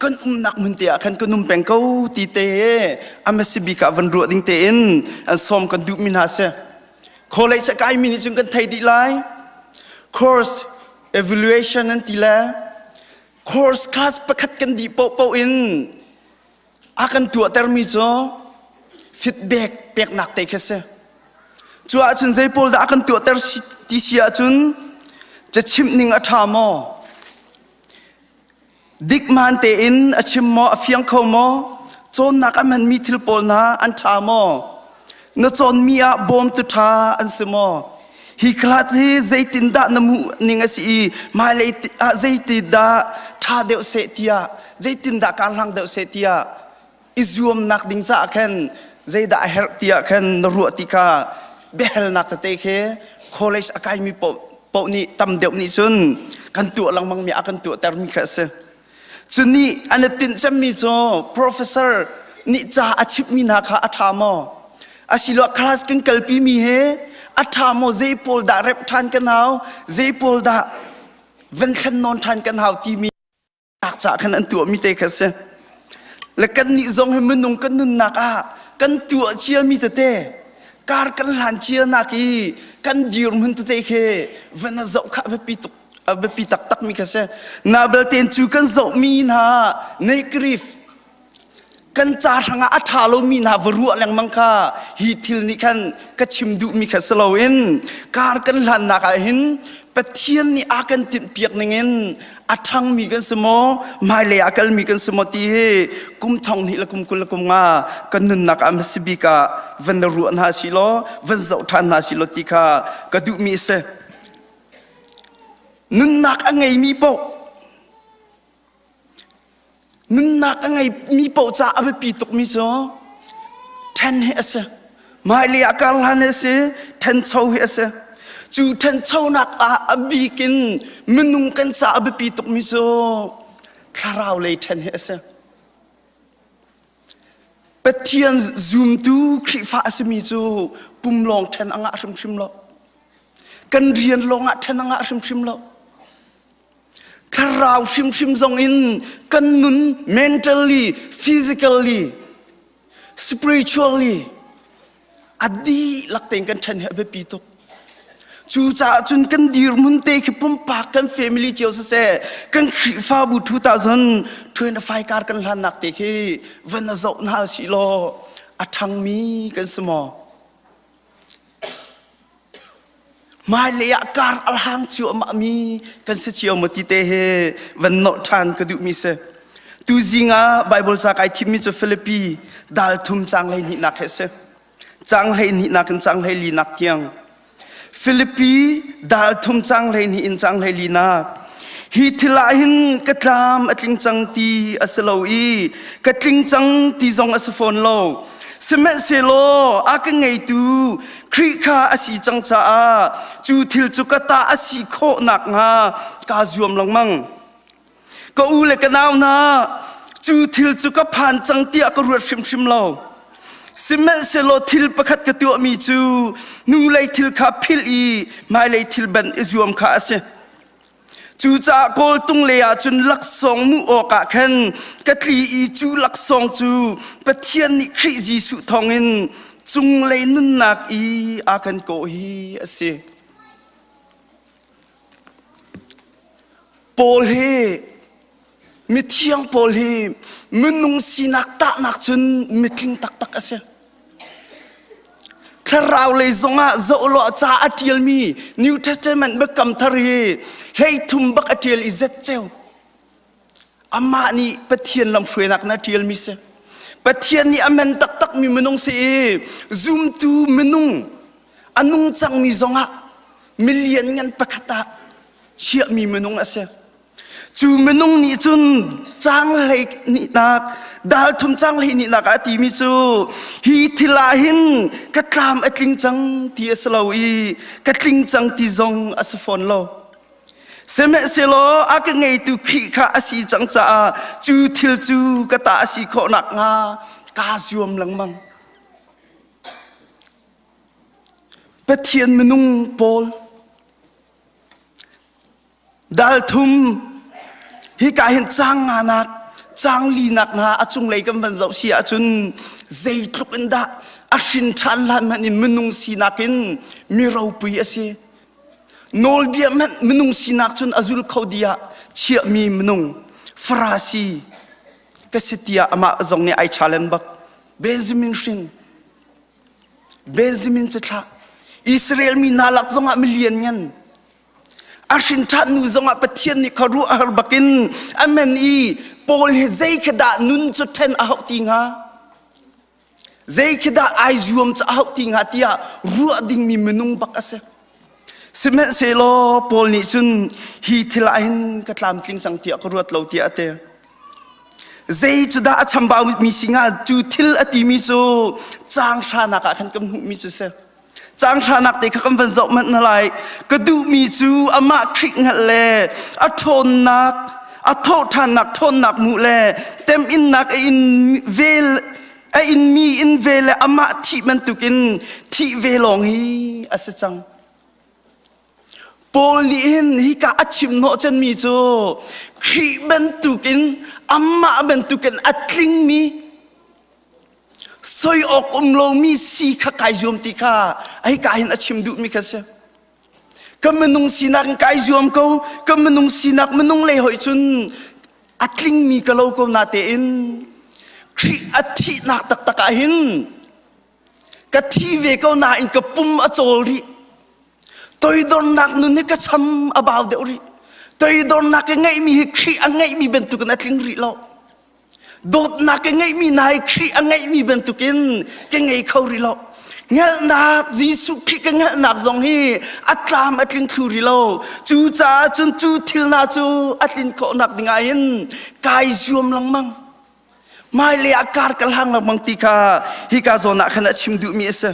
kan umnak hmun te ah khan kan um peng ko ti te a bik ah van ruah ding tein an sawm kan duhmi hna si college a kaimi nih cun kan thei dih lai course evaluation an ti le course class pakhat kan dih paohpaoh in a kan tuahtermi cu feedback peknak te khi si cu ahcun zei pawl dah a kan tuahter ti si ahcun cachimh ning a ṭha maw Dikmaan tein a chim maw, a fiang kho maw? Cawnnak a hmanmi thil pawl hna an ṭha maw? Na cawnmi ah bawmtu ṭha an si maw? Hi class hi zeitindah na hmuh ning a si i hmailei ah zeitindah ṭha deuh seh tiah zeitindah kaa hlang deuh seh tiah i zuamnak ding caah khan zeidah a herh tiah khan na ruah ti kha biahalnak tete khi college a kaimi paoh nih tam deuh nih cun kan tuah lengmangmi a kan tuahtermi kha a si. Cu nih an i tinh cemmi cu professor nih ca a chimhmi hna kha a ṭha maw? Asiloah class kan kalpimi he a ṭha maw? Zei pawl dah rep ṭhan kan hau? Zei pawl dah van thlen nawn ṭhan kan hau timi nak caah khan an tuahmi te kha si. Le kannih zong hi minung kan nunnak ah kan tuah ciami tete kar kan hlan cia nak i kan dirhmun tete khi van a zoh kha a biapi tuk a biapi taktak mi kha si. Na belten cu kan zohmi hna negative kan ca hrangah a ṭha lomi hna va ruah lengmang kha hi thil nih khan ka chim duhmi kha si loin kar kan hlannak ah hin Pathian nih a kan tinhpiak ningin a ṭhangmi kan si maw hmailei ah kalmi kan si maw ti hi kum thong hnih le kum 20 le kum nga kan nunnak ah hmasa bik ah van na ruah hna si law van zoh ṭhan hna si law ti kha ka duhmi a si. Nunnak a ngeimi paoh Nunnak a ngeimi paoh caah a biapi tukmi cu ṭhen hi a si. Hmailei ah kar hlan hi a si, ṭhencho hi a si. Cu ṭhenchonak ah a bik in minung kan caah a biapi tukmi cu thlarau lei ṭhen hi a si. Pathian zumtu Khrihfa a simi cu pum lawng ṭhen a ngah hrimhrim lo. Kan rian lawng ah ṭhen a ngah hrimhrim lo. Thlarau hrimhrim zong in kan nun mentally, physically, spiritually a dihlak tein kan ṭhen hi a biapi tuk. Cucaah cun kan dirhmun te khi pumpak kan family cio siseh kan Khrihfabu 2025 kar kan hlannak te khi van a zoh hna sih law a ṭhangmi kan si maw? Hmailei ah kar a hlang cuahmahmi kan si cio maw ti te he van nolh ṭhan ka duhmi si. Tuzing ah Bible ca kai thimmi cu Filipi dal thum caang 12nak he si. Caang 12nak in caang 14nak tiang. Filipi dal thum caang 12 in caang 14nak. Hi thil ah hin ka tlam a tling cang ti a si lo i ka tling cang ti zong a si fawn lo. Sihmanhsehlaw a ka ngeitu Khrih kha a si cang caah cu thil cu ka ta a si khawh nakhnga kaa zuam lengmang. Ka u le ka nau hna, cu thil cu ka phan cang tiah ka ruat hrimhrim lo. Sihmanhsehlaw thil pakhat ka tuahmi cu hnulei thil kha philh i hmailei thil ban i zuam kha a si. Cucaah kawltung lei ah cun laksawng hmuh awkah khan ka tli i cu laksawng cu Pathian nih Khrih Jesuh thawngin cunglei nunnak i a kan kawh hi a si. Paul hi mithiang Paul hi minung sinak tahnak cun mitling taktak a si. Thlarau lei zongah zoh law ca a ṭialmi New Testament biakam thar hi hleithum bak a ṭial i zet ceu. Amah nih Pathian lamhruainak na ṭialmi si. Pathian nih a men taktakmi minung si i zumtu minung a nung cangmi zongah milian ngan pakhat ah chiahmi minung a si. Cu minung nih cun caang hleihnihnak dal thum caang hleihnihnak ah a timi cu hi thil ah hin ka tlam a tling cang ti a si lo i ka tling cang ti zong a si fawn lo. Sihmanhsehlaw a ka ngeitu Khrih kha a si cang caah cu thil cu ka ta a si khawh nakhnga kaa zuam lengmang. Pathian minung pawl Dal thum hika hin caang nganak caang linak hna a cunglei kan van zoh si ahcun zeitluk in dah a hrin ṭhan hlan hmanh in minung sinak in mi ropui a si. Nawlbia hmanh minung sinak cun a zul kho dih ah chiahmi minung Farasi ka si tiah amah zong nih ai challenge bak. Benjamin hrin Benjamin cu thlah Israel mi hna lak zongah milian ngan A hrin ṭhan hnu zongah Pathian nih khuaruahhar bakin a men i Paul hi zei khi dah nun cu ṭhen a hauh ti hnga? Zei khi dah ai zuam cu a hauh ti hnga tiah ruah dingmi minung bak a si. Sihmanhsehlaw Paul nih cun hi thil ah hin ka tlamtling cang tiah ka ruat lo tiah a ti. Zei cu dah a chambau mi si hnga? Cu thil a timi cu caang hranak ah khan kan hmuhmi cu si. Caang hranak te kha kan van zoh hmanh hna lai. Ka duhmi cu amah Khrih hngalh le a ṭhawnnak, a thawhṭhannak ṭhawnnak hmuh le temhinnak a in vel a inmi in ve le amah thih bantukin thih ve lawng hi a si cang. Paul nih hin hika a chim hnawh cenmi cu Khrih bantukin amah bantukin a tlingmi soi awk um lomi si kha kai zuam ti kha hika hin a chim duhmi kha si. Ka minung sinak in kai zuam ko, ka minung sinak minung lei hoi cun a tlingmi ka lo ko na tein Khrih a thihnak taktak ah hin ka thi ve ko nain ka pum a cawl rih. Toidornak nun hi ka cham a bau deuh rih. Toidornak ka ngeihmi hi Khrih a ngeihmi bantukin a tling rih lo. Dawtnak ka ngeihmi hna hi Khrih a ngeihmi bantukin ka ngei kho rih lo. Hngalhnak Jesuh Khrih ka hngalhnak zong hi a tlam a tling thlu rih lo. Cucaah cun cu thil hna cu a tlin khawhnak dingah hin kai zuam lengmang. Hmailei ah kar ka hlang lengmang ti kha hika zawn ah khan a chim duhmi a si.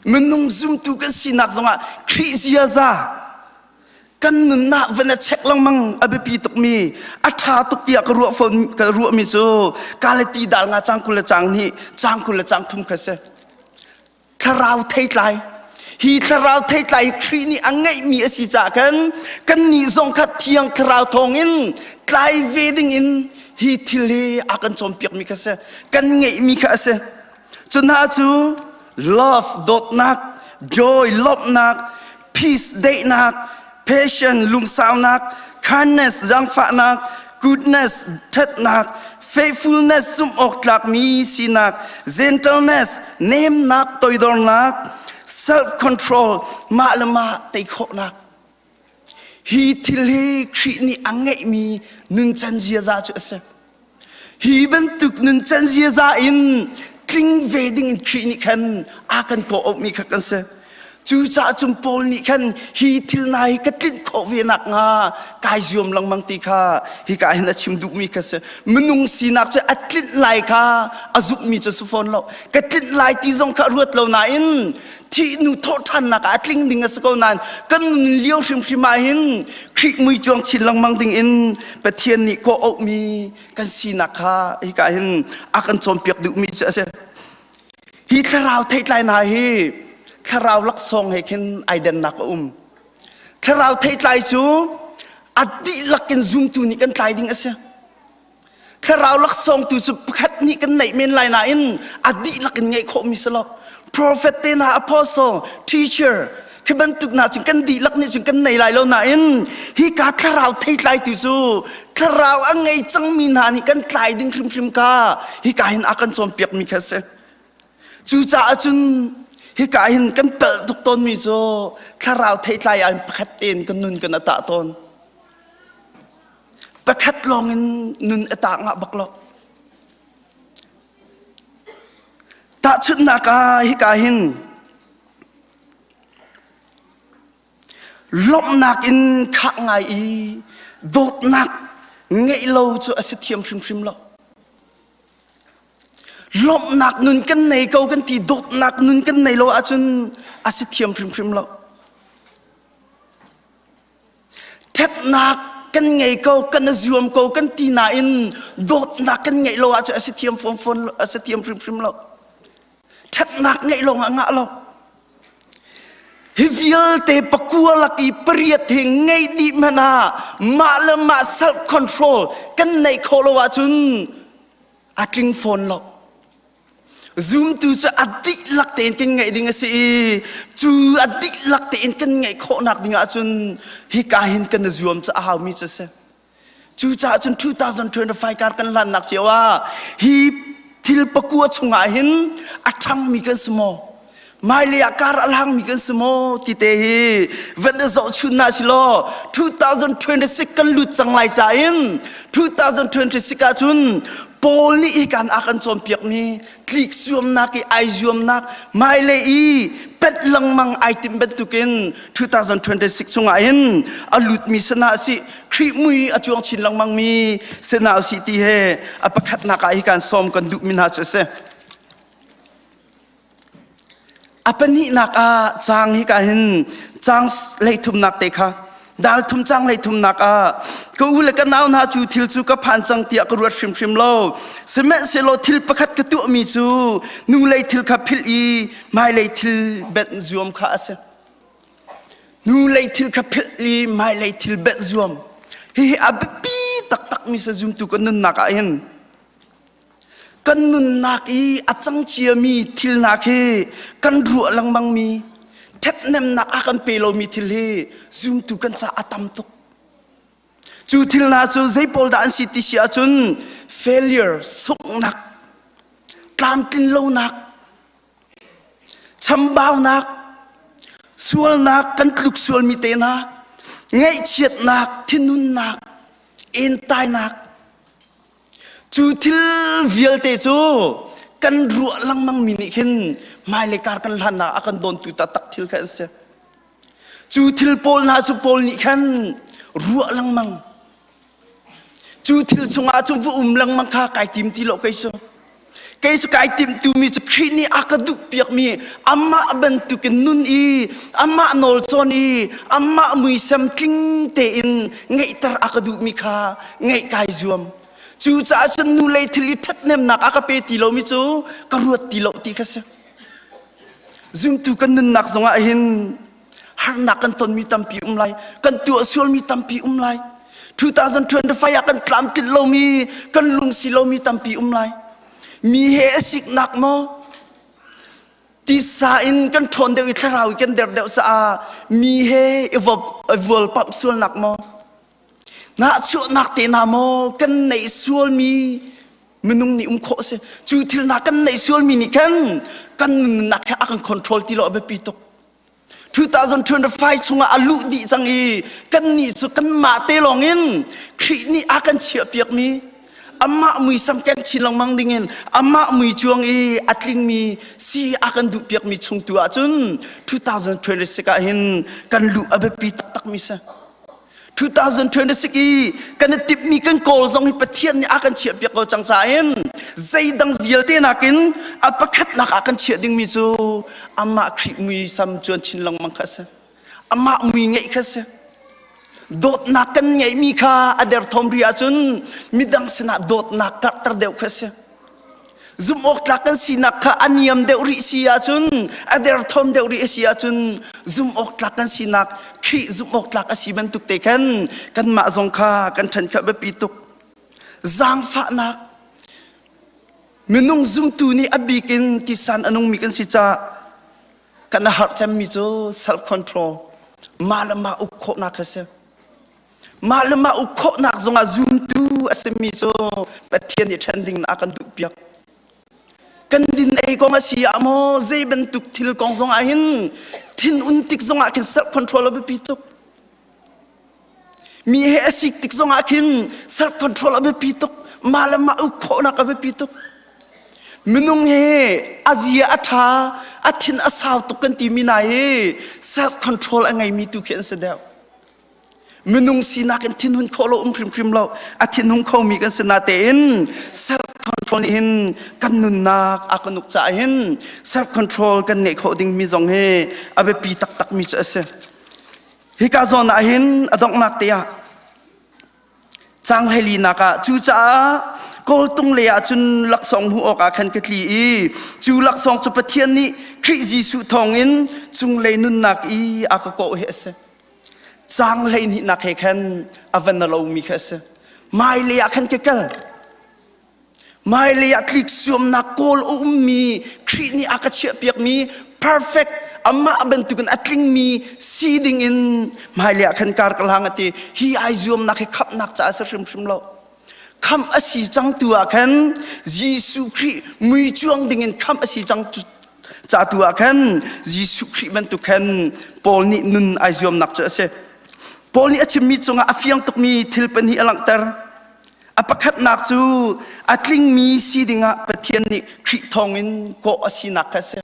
Minung zumtu kan sinak zongah Khrih ziaza kan nunnak van a check lengmang a biapi tukmi a ṭha tuk tiah ka ruah fawn ka ruahmi cu Galati dal nga cang 20 le cang hnih cang 20 le cang thum kha si thlarau theitlai hi thlarau theitlai Khrih nih a ngeihmi a si caah khan kan nih zong kha thiang thlarau thawngin tlai ve dingin hi thil hi a kan cawnpiakmi kha si kan ngeihmi kha a si Cu hna cu love dawtnak, joy lawmhnak, peace daihnak, passion lungsaunak, kindness zaangfahnak, goodness ṭhatnak, faithfulness zumhawktlakmi sinak, gentleness nemnak toidornak, self control mah le mah tei khawhnak. Hi thil hi Khrih nih a ngeihmi nuncan ziaza cu a si. Hi bantuk nuncan ziaza in tling ve ding in Khrih nih khan a kan kawh-auhmi kha kan si. Cucaah cun Paul nih khan hi thil hna hi ka tlinh khawh ve nakhnga kai zuam lengmang ti kha hika hin a chim duhmi kha si. Minung sinak cu a tlinh lai kha a zumhmi cu si fawn lo. Ka tlinh lai ti zong kha a ruat lo nain. Thih nu thawhṭhannak ah a tling ding a si ko nain kan nun lio hrimhrim ah hin Khrih mui cuang chin lengmang ding in Pathian nih kawh auhmi kan sinak kha hika hin a kan cawnpiak duhmi cu a si. Hi thlarau theitlai hna hi thlarau laksawng he khin ai dennak a um. Thlarau theitlai cu a dihlak in zumtu nih kan tlai ding a si. Thlarau laksawng tu cu pakhat nih kan neih men lai nain a dihlak in ngeih khawhmi si lo. Prophet te hna, apostle, teacher, khi bantuk hna cun kan dihlak nih cun kan nei lai lo nain hika thlarau theitlai tu cu thlarau a ngei cangmi hna nih kan tlai ding hrimhrim kha hika hin a kan cawnpiakmi kha a si. Cucaah cun hika hin kan pelh tuk tawnmi cu thlarau theitlai ah pakhat tein kan nun kan a tah tawn. Pakhat lawng in nun a tah ngah bak lo. Tahchunhnak ah hika hin lawmhnak in khah ngai i dawtnak ngeih lo cu a si thiam hrimhrim lo. Lawmhnak nun kan nei ko kan ti dawtnak nun kan nei lo ahcun a si thiam hrimhrim lo. Ṭhatnak kan ngei ko, kan i zuam ko kan ti nain dawtnak kan ngeih lo ahcun a si thiam fawn fawn a si thiam hrimhrim lo. Ṭhatnak ngeih lawng ah ngah lo. Hi vialte pakua lak i pariat hi ngeih dih hmanh ah mah le mah self control kan neih khawh lo ahcun a tling fawn lo. Zumtu cu a dihlak tein kan ngeih ding a si i cu a dihlak tein kan ngeih khawhnak ding ahcun hika hin kan i zuam cu a haumi cu a si. Cucaah cun 2025 kar kan hlannak cio ah hi thil pakua chungah hin a ṭhangmi kan si maw? Hmailei ah kar a hlangmi kan si maw? Ti te hi van i zohchun hna si law 2026 kan lut cang lai ca in 2026 ah cun Paul nih hi kan a kan cawnpiakmi tlik zuamnak i ai zuamnak hmailei i penh lengmang ai timh bantukin 2026 chungah hin a lutmi sana a si Khrih mui a cuang chin lengmangmi sana a si ti he a pakhatnak ah hi kan sawm kan duhmi hna cu a si. A pahnihnak ah caang hika hin caang hleithumnak te kha dal thum caang hleithumnak ah ka u le ka nau hna cu thil cu ka phan cang tiah ka ruat hrimhrim lo sihmanhsehlaw thil pakhat ka tuahmi cu hnulei thil kha philh i hmailei thil benh zuam kha a si hnulei thil kha philh i hmailei thil benh zuam hihi a biapi taktakmi sa zumtu kan nunnak ah hin Kan nunnak i a cang ciami thil hna khi kan ruah lengmangmi ṭhathnemnak a kan pe lomi thil hi zumtu kan caah a tam tuk. Cu thil hna cu zei pawl dah an si ti si ahcun failure, sunghnak, tlamtlin lonak, chambaunak, sualnak, kan tluk sualmi te hna, ngaihchiatnak, thinhunnak, entainak, Cu thil vialte cu kan ruah lengmangmi nih khin hmailei kar kan hlannak a kan dawntu taktak thil kha an si. Cu thil pawl hna cu Paul nih khan ruah lengmang. Cu thil chungah cun va um lengmang kha kai tim ti lo kei cu. Kei cu kai timhtumi cu Khrih nih a ka duhpiakmi amah bantukin nun i amah nawl cawn i amah muisam tling tein ngeihter a ka duhmi kha ngeih kai zuam. Cucaah cun nu lei thil i ṭhathnemnak a ka pe ti lomi cu ka ruat ti lo ti kha si. Zumtu kan nunnak zongah hin harnak kan tonmi tampi um lai kan tuah sualmi tampi um lai 2025 ah kan tlamtlinh lomi kan lungsi lomi tampi um lai mi he a siknak maw tisa in kan ṭhawn deuh i thlarau i kan der deuh caah mi he i vualpamh sualnak maw nahchuahnak te hna maw kan neih sualmi minung nih um khawh a si cu thil hna kan neih sualmi nih khan kan nunnak he a kan control ti lo a biapi tuk 2025 chungah a luh dih cang i kannih cu kanmah te lawngin Khrih nih a kan chiahpiakmi amah muisam keng chin lengmang dingin amah mui cuang i a tlingmi si a kan duhpiakmi chung tu ahcun 2026 ah hin kan luh a biapi taktakmi si. 2026 i kan i timhmi kan kawl zong hi Pathian nih a kan chiahpiak ko cang cain zeidang vialte nakin a pakhatnak ah kan chiah dingmi cu amah Khrih muisam cuan chin lengmang kha a si. Amah mui ngeih kha a si. Dawtnak kan ngeihmi kha a derthawm rih ahcun midang sinah dawtnak karhter deuh kha a si. Zumhawktlak kan sinak kha a niam deuh rih si ahcun a derthawm deuh rih a si ahcun zumhawktlak kan sinak Khrih zumhawktlak a si bantuk te khan kanmah zong kha kan ṭhan kha biapi tuk. Zaangfahnak minung zumtu nih a bik in tisan a nungmi kan si caah kan a harh cemmi cu self control mah le mah uk khawhnak kha si. Mah le mah uk khawhnak zongah zumtu a simi cu Pathian nih ṭhen ding a kan duhpiak. Kan din ei kong a si ah maw zei bantuk thil kong zongah hin thin un tik zongah khin self control a biapi tuk. Mi he a sik tik zongah khin self control a biapi tuk. Mah le mah uk khawhnak a biapi tuk. Minung hi a zia a ṭha, a thin a sau tuk kan timi na hi self control a ngeimi tu khi an si deuh. Minung sinak in thinhun khawh lo um hrimhrim lo a thinhung khomi kan si natein self control nih hin kan nunnak a kan uk caah hin self control kan ngeih khawh dingmi zong hi a biapi taktakmi cu a si. Hika zawn ah hin a donghnak te ah Caang hleilinak ah cucaah kawltung lei ah cun laksawng hmuh awkah khan ka tli i cu laksawng cu Pathian nih Khrih Jesuh thawngin cunglei nunnak i a ka kawh hi a si. Caang hleihnihnak he khan a va na lomi kha a si. Hmailei ah khan ka kal. Hmailei ah tlik zuamnak kawl a ummi Khrih nih a ka chiahpiakmi perfect amah bantukin a tlingmi si dingin hmailei ah khan kar ka hlang a ti. Hi ai zuamnak hi khamhnak caah a si hrimhrim lo. Khamh a si cang tu ah khan Jesuh Khrih mui cuang dingin khamh a si cang ca tu ah khan Jesuh Khrih bantuk khan Paul nih nun ai zuamnak cu a si. Paul nih a chimmi cungah a fiang tukmi thil pahnih a langhter. A pakhatnak cu a tlingmi si dingah Pathian nih Khrih thawngin kawh a sinak kha a si.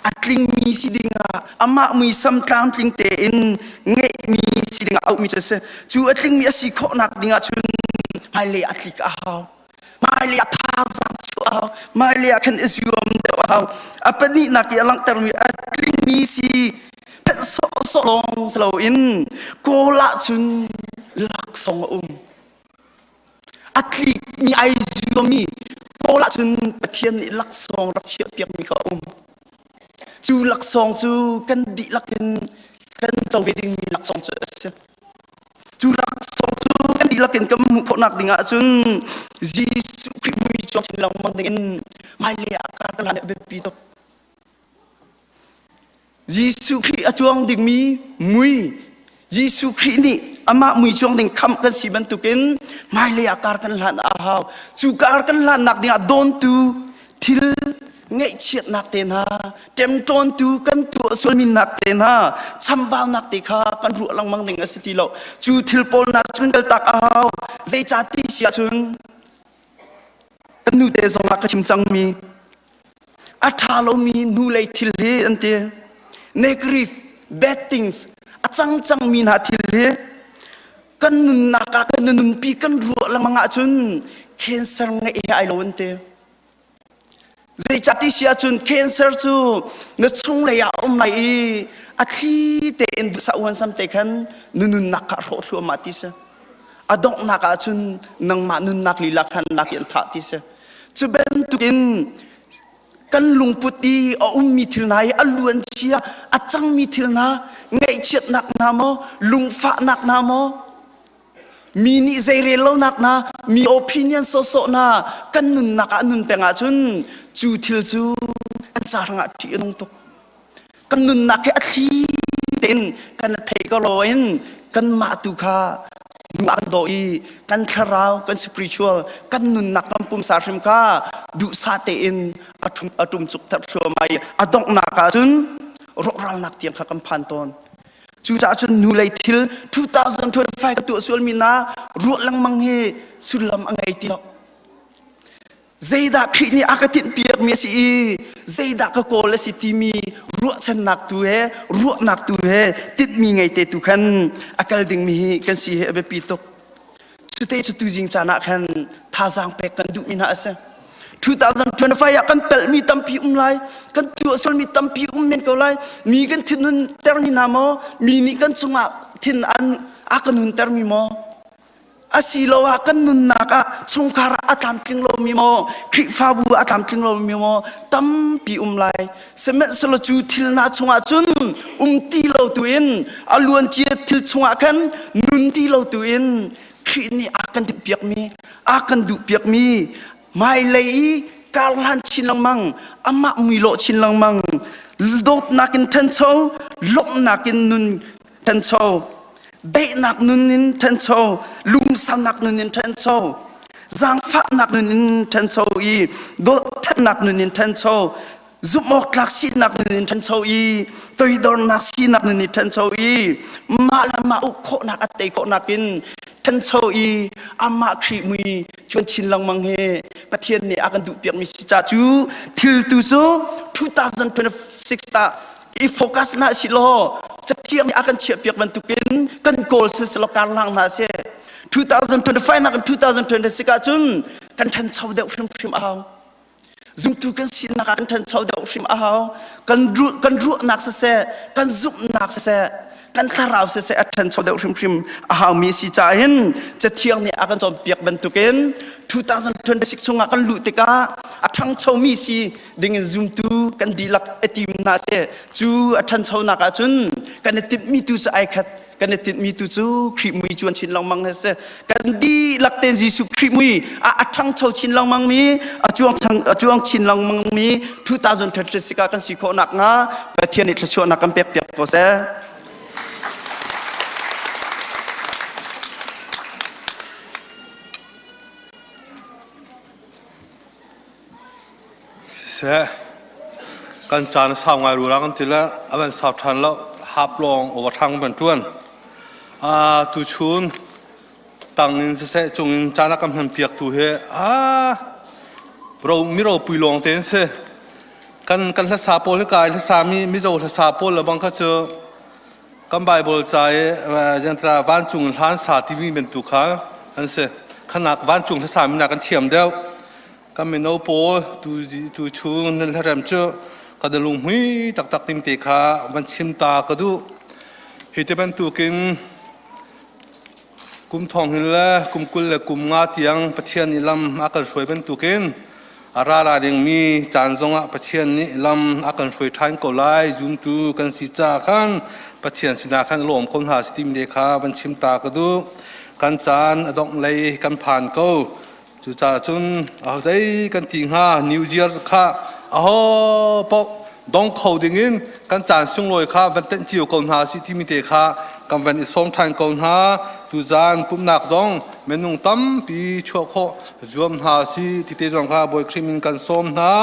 A tlingmi si dingah amah muisam tlamtling tein ngeihmi si dingah auhmi cu a si. Cu a tlingmi a si khawhnak dingah cun hmailei a tlik a hau. Hmailei ah thazaang chuah a hau. Hmailei ah khan i zuam deuh a hau. A pahnihnak i a langhtermi a tlingmi si phenh sawhsawh lawng si loin kawl ahcun laksawng a um. A tlikmi ai zuammi Paul ahcun Pathian nih laksawng rak chiahpiakmi kha a um. Cu laksawng cu kan dihlak in kan co ve dingmi laksawng cu a si. Cu laksawng cu kan dihlak in kan hmuh khawhnak ding ahcun Jesuh Khrih mui cuang chin lengmang ding in hmailei ah kar kan hlan a biapi tuk. Jesuh Khrih a cuang dingmi mui Jesuh Khrih nih amah mui cuang ding khamh kan si bantukin hmailei ah kar kan hlan a hau. Cu kar kan hlannak dingah dawntu thil ngaihchiatnak te hna, ṭemṭawntu kan tuah sualminnak te hna, chambaunak te kha kan ruah lengmang ding a si ti lo. Cu thil pawl hna cu kan kaltak a hau. Zeicah ti si ahcun kan nute zong ah ka chim cangmi A ṭha lomi hnulei thil hi an ti. Negative, bad things, a cang cangmi hna thil hi kan nunnak ah kan nunpi kan ruah lengmang ahcun cancer ngeih he ai lo an ti. Zeicah ti si ahcun cancer cu na chunglei ah a um lai i a thli tein duhsah uansam te khan na nunnak kha a hrawh thluahmah ti si. A donghnak ahcun nangmah nunnak lila khan lak i an thah ti si. Cu bantukin kan lungput i a ummi thil hna i a luan chia a cangmi thil hna ngaihchiatnak hna maw lungfahnak hna maw mi nih zeirel lonak hna mi opinion sawhsawh hna kan nunnak ah nun peng ahcun cu thil cu kan ca hrangah ṭih a nung tuk kan nunnak hi a thli tein kan thei ko loin kanmah tu kha nu an daw i kan thlarau kan spiritual kan nunnak kan pumsa hrim kha duhsah tein a ṭum a ṭum cuk thar thluahmah i a donghnak ah cun rawhralnak tiang kha kan phan tawn cucaah cun hnulei thil 2025 ka tuah sualmi na ruah lengmang hi sullam a ngei ti lo Zeidah Khrih nih a ka tinhpiakmi a si i zeidah ka kawl a si timi Ruahchannak tu he ruahnak tu he tinhmi ngei te tu khan a kal dingmi hi kan si hi a biapi tuk. Cute cu tuzing caan ah khan thazaang pek kan duhmi hna a si. 2025 ah kan pelhmi tampi um lai, kan tuah sualmi tampi um men ko lai. Mi kan thinhun termi hna maw? Mi nih kan cungah thin an a kan huntermi maw? Asiloah kan nunnak ah chungkhar ah a tlamtling lomi maw? Khrihfabu ah a tlamtling lomi maw? Tampi um lai. Sihmanhsehlaw cu thil hna chungah cun um ti lo tu in a luancia thil chungah khan nun ti lo tu in Khrih nih a kan duhpiakmi a kan duhpiakmi hmailei i karhlan chin lengmang amah muilawh chin lengmang dawtnak in ṭhancho lawmhnak in nun ṭhancho daihnak nun in ṭhancho lungsaunak nun in ṭhancho zaangfahnak nun in ṭhancho i dawtnak nun in ṭhancho zumhawktlak sinak nun in ṭhancho i toidornak sinak nun in ṭhancho i mah le mah uk khawhnak a tei khawhnak in ṭhancho i amah Khrih mui cuan chin lengmang hi Pathian nih a kan duhpiakmi si ca cu thil tu cu 2026 ah i focus na si law cathiang nih a kan chiahpiak bantukin kan kawl si selaw karhlang hna sih 2025 nak in 2026 ah cun kan ṭhancho deuh hrimhrim a hau zumtu kan sinak ah kan ṭhancho deuh hrim a hau kan kan ruahnak siseh kan zumhnak siseh kan thlarau siseh a ṭhancho deuh hrimhrim a haumi si caah hin cathiang nih a kan cawnpiak bantukin 2026 chungah kan luh tikah a ṭhangchomi si dingin zumtu kan dihlak i tim hna sih cu a ṭhanchonak ahcun kan i timhmi tu cu ai khat kan i tinhmi tu cu Khrih mui cuan chin lengmang hi si kan dihlak tein Jesuh Khrih mui a a ṭhangcho chin lengmang mi a cuang a cuang chin lengmang mi 2036 ah kan si khawh nakhnga Pathian nih thluachuahnak kan pek piak ko seh. Siseh, kan caan a sau ngai rura kan ti le a van sau ṭhan lo hap lawng overthang van ṭuan. Tuchun tang in siseh cung in caan a kan hman piak tu hi a ro mi ropui lawng te an si. Kan kan hlasa pawl hi kai hlasa mi Mizo hlasa pawl le bang kha cu kan Bible ca i jantra vancung hlan sa timi bantuk kha an si. Khanak vancung hlasa mi nak kan thiam deuh. Kan mino pawl tu chung nan hlarem cu ka da lunghmui taktak tim te kha van chim ta ka duh. Hi te bantukin kum thong hin le kum 20 le kum 5 tiang Pathian nih lam a kan hruai bantukin a ra la dingmi caan zongah Pathian nih lam a kan hruai ṭhan ko lai zumtu kan si caah khan Pathian sinah khan lawm ko hna si tim te kha van chim ta ka duh. Kan caan a dongh lei kan phan ko. Cucaah cun aho zei kan ti hnga New Year kha aho paoh dong kho dingin kan caan sunglawi kha van tenh cio ko hna si timi te kha kan van i sawm ṭhan ko hna. Tuzaan pumhnak zong minung tampi chuah khawh zuam hna si ti te zong kha Bawi Khrih min kan sawm hna.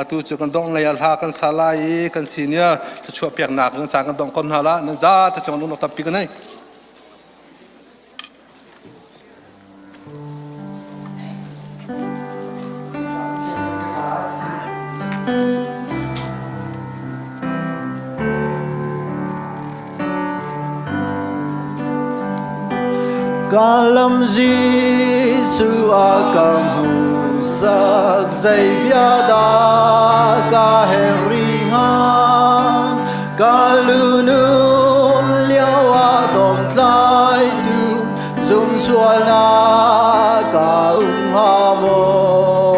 Atu cu kan dongh lei ah hla kan sa lai i kan senior thluachuah peknak kan caan kan dongh ko hna la. Nan za te cung lungnak tampi kan nei. Ka lam Jesuh a ka hmuhsak zei bia dah ka herh rih hnga Ka lunun lio ah domtlaitu zum sualnak ka um hnga maw?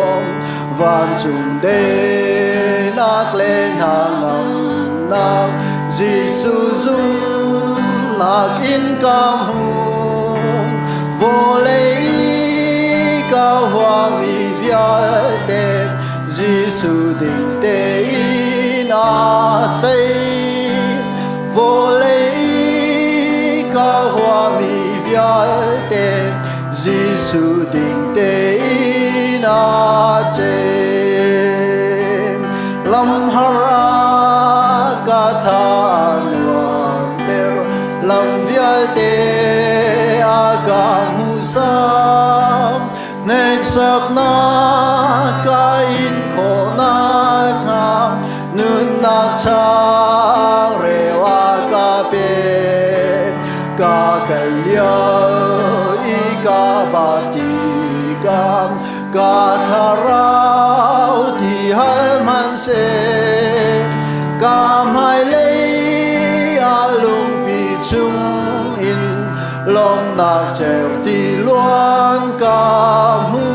Vancung denak le hna ngamnak Jesuh zumnak in ka hmu. Vawlei ka huami vialte Jesuh ding tein a ceih vawlei ka huami vialte Jesuh ding tein a ceih lam har ah ka tha nuamter lam vialte a ka hmuhsam Hneksaknak ka in khawhnak hnga nunnak cha. Ka thlarau ti hal hmanhseh, ka hmailei ah lungpi chung in lawmhnak cerhti luan ka hmu.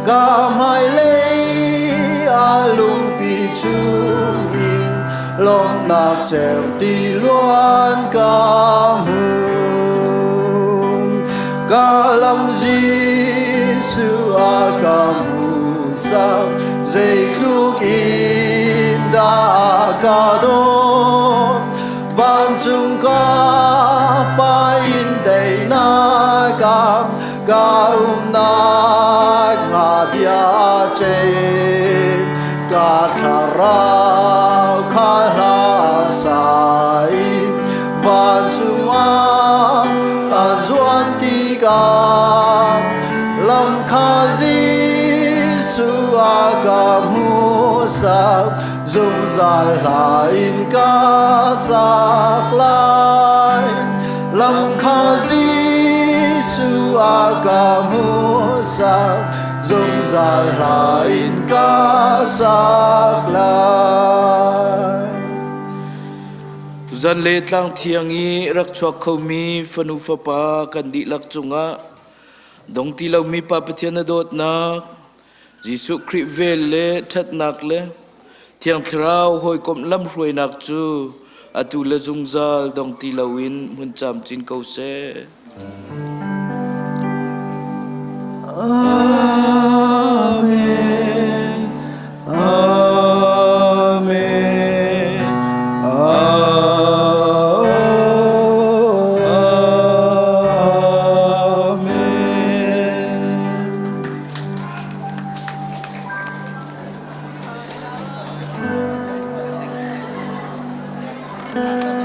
Ka hmailei ah lungpi chung in lawmhnak cerhti luan ka hmu. Ka lam Jesuh a ka hmuhsak, zeitluk in dah a ka dawt. Vancung ka Pa in daihnak ah ka umnak hnga bia ceih. Ka thlarau kha hla sa in vancung ah a zuan tikah lam kha Jesuh a ka hmuhsak zungzal hla in ka sak lai. Lam kha Jesuh a ka hmuhsak zungzal hla in ka sak lai. Zan le tlang thiang i rak chuak khomi fanu fapa kan dihlak cungah dong ti lomi Pa Pathian na dawtnak Jesuh Khrih vel le ṭhatnak le Thiang Thlarau hawikomh lamhruainak cu atu le zungzal dong ti loin hmun camcin ko seh. Amen. Amen. Amen.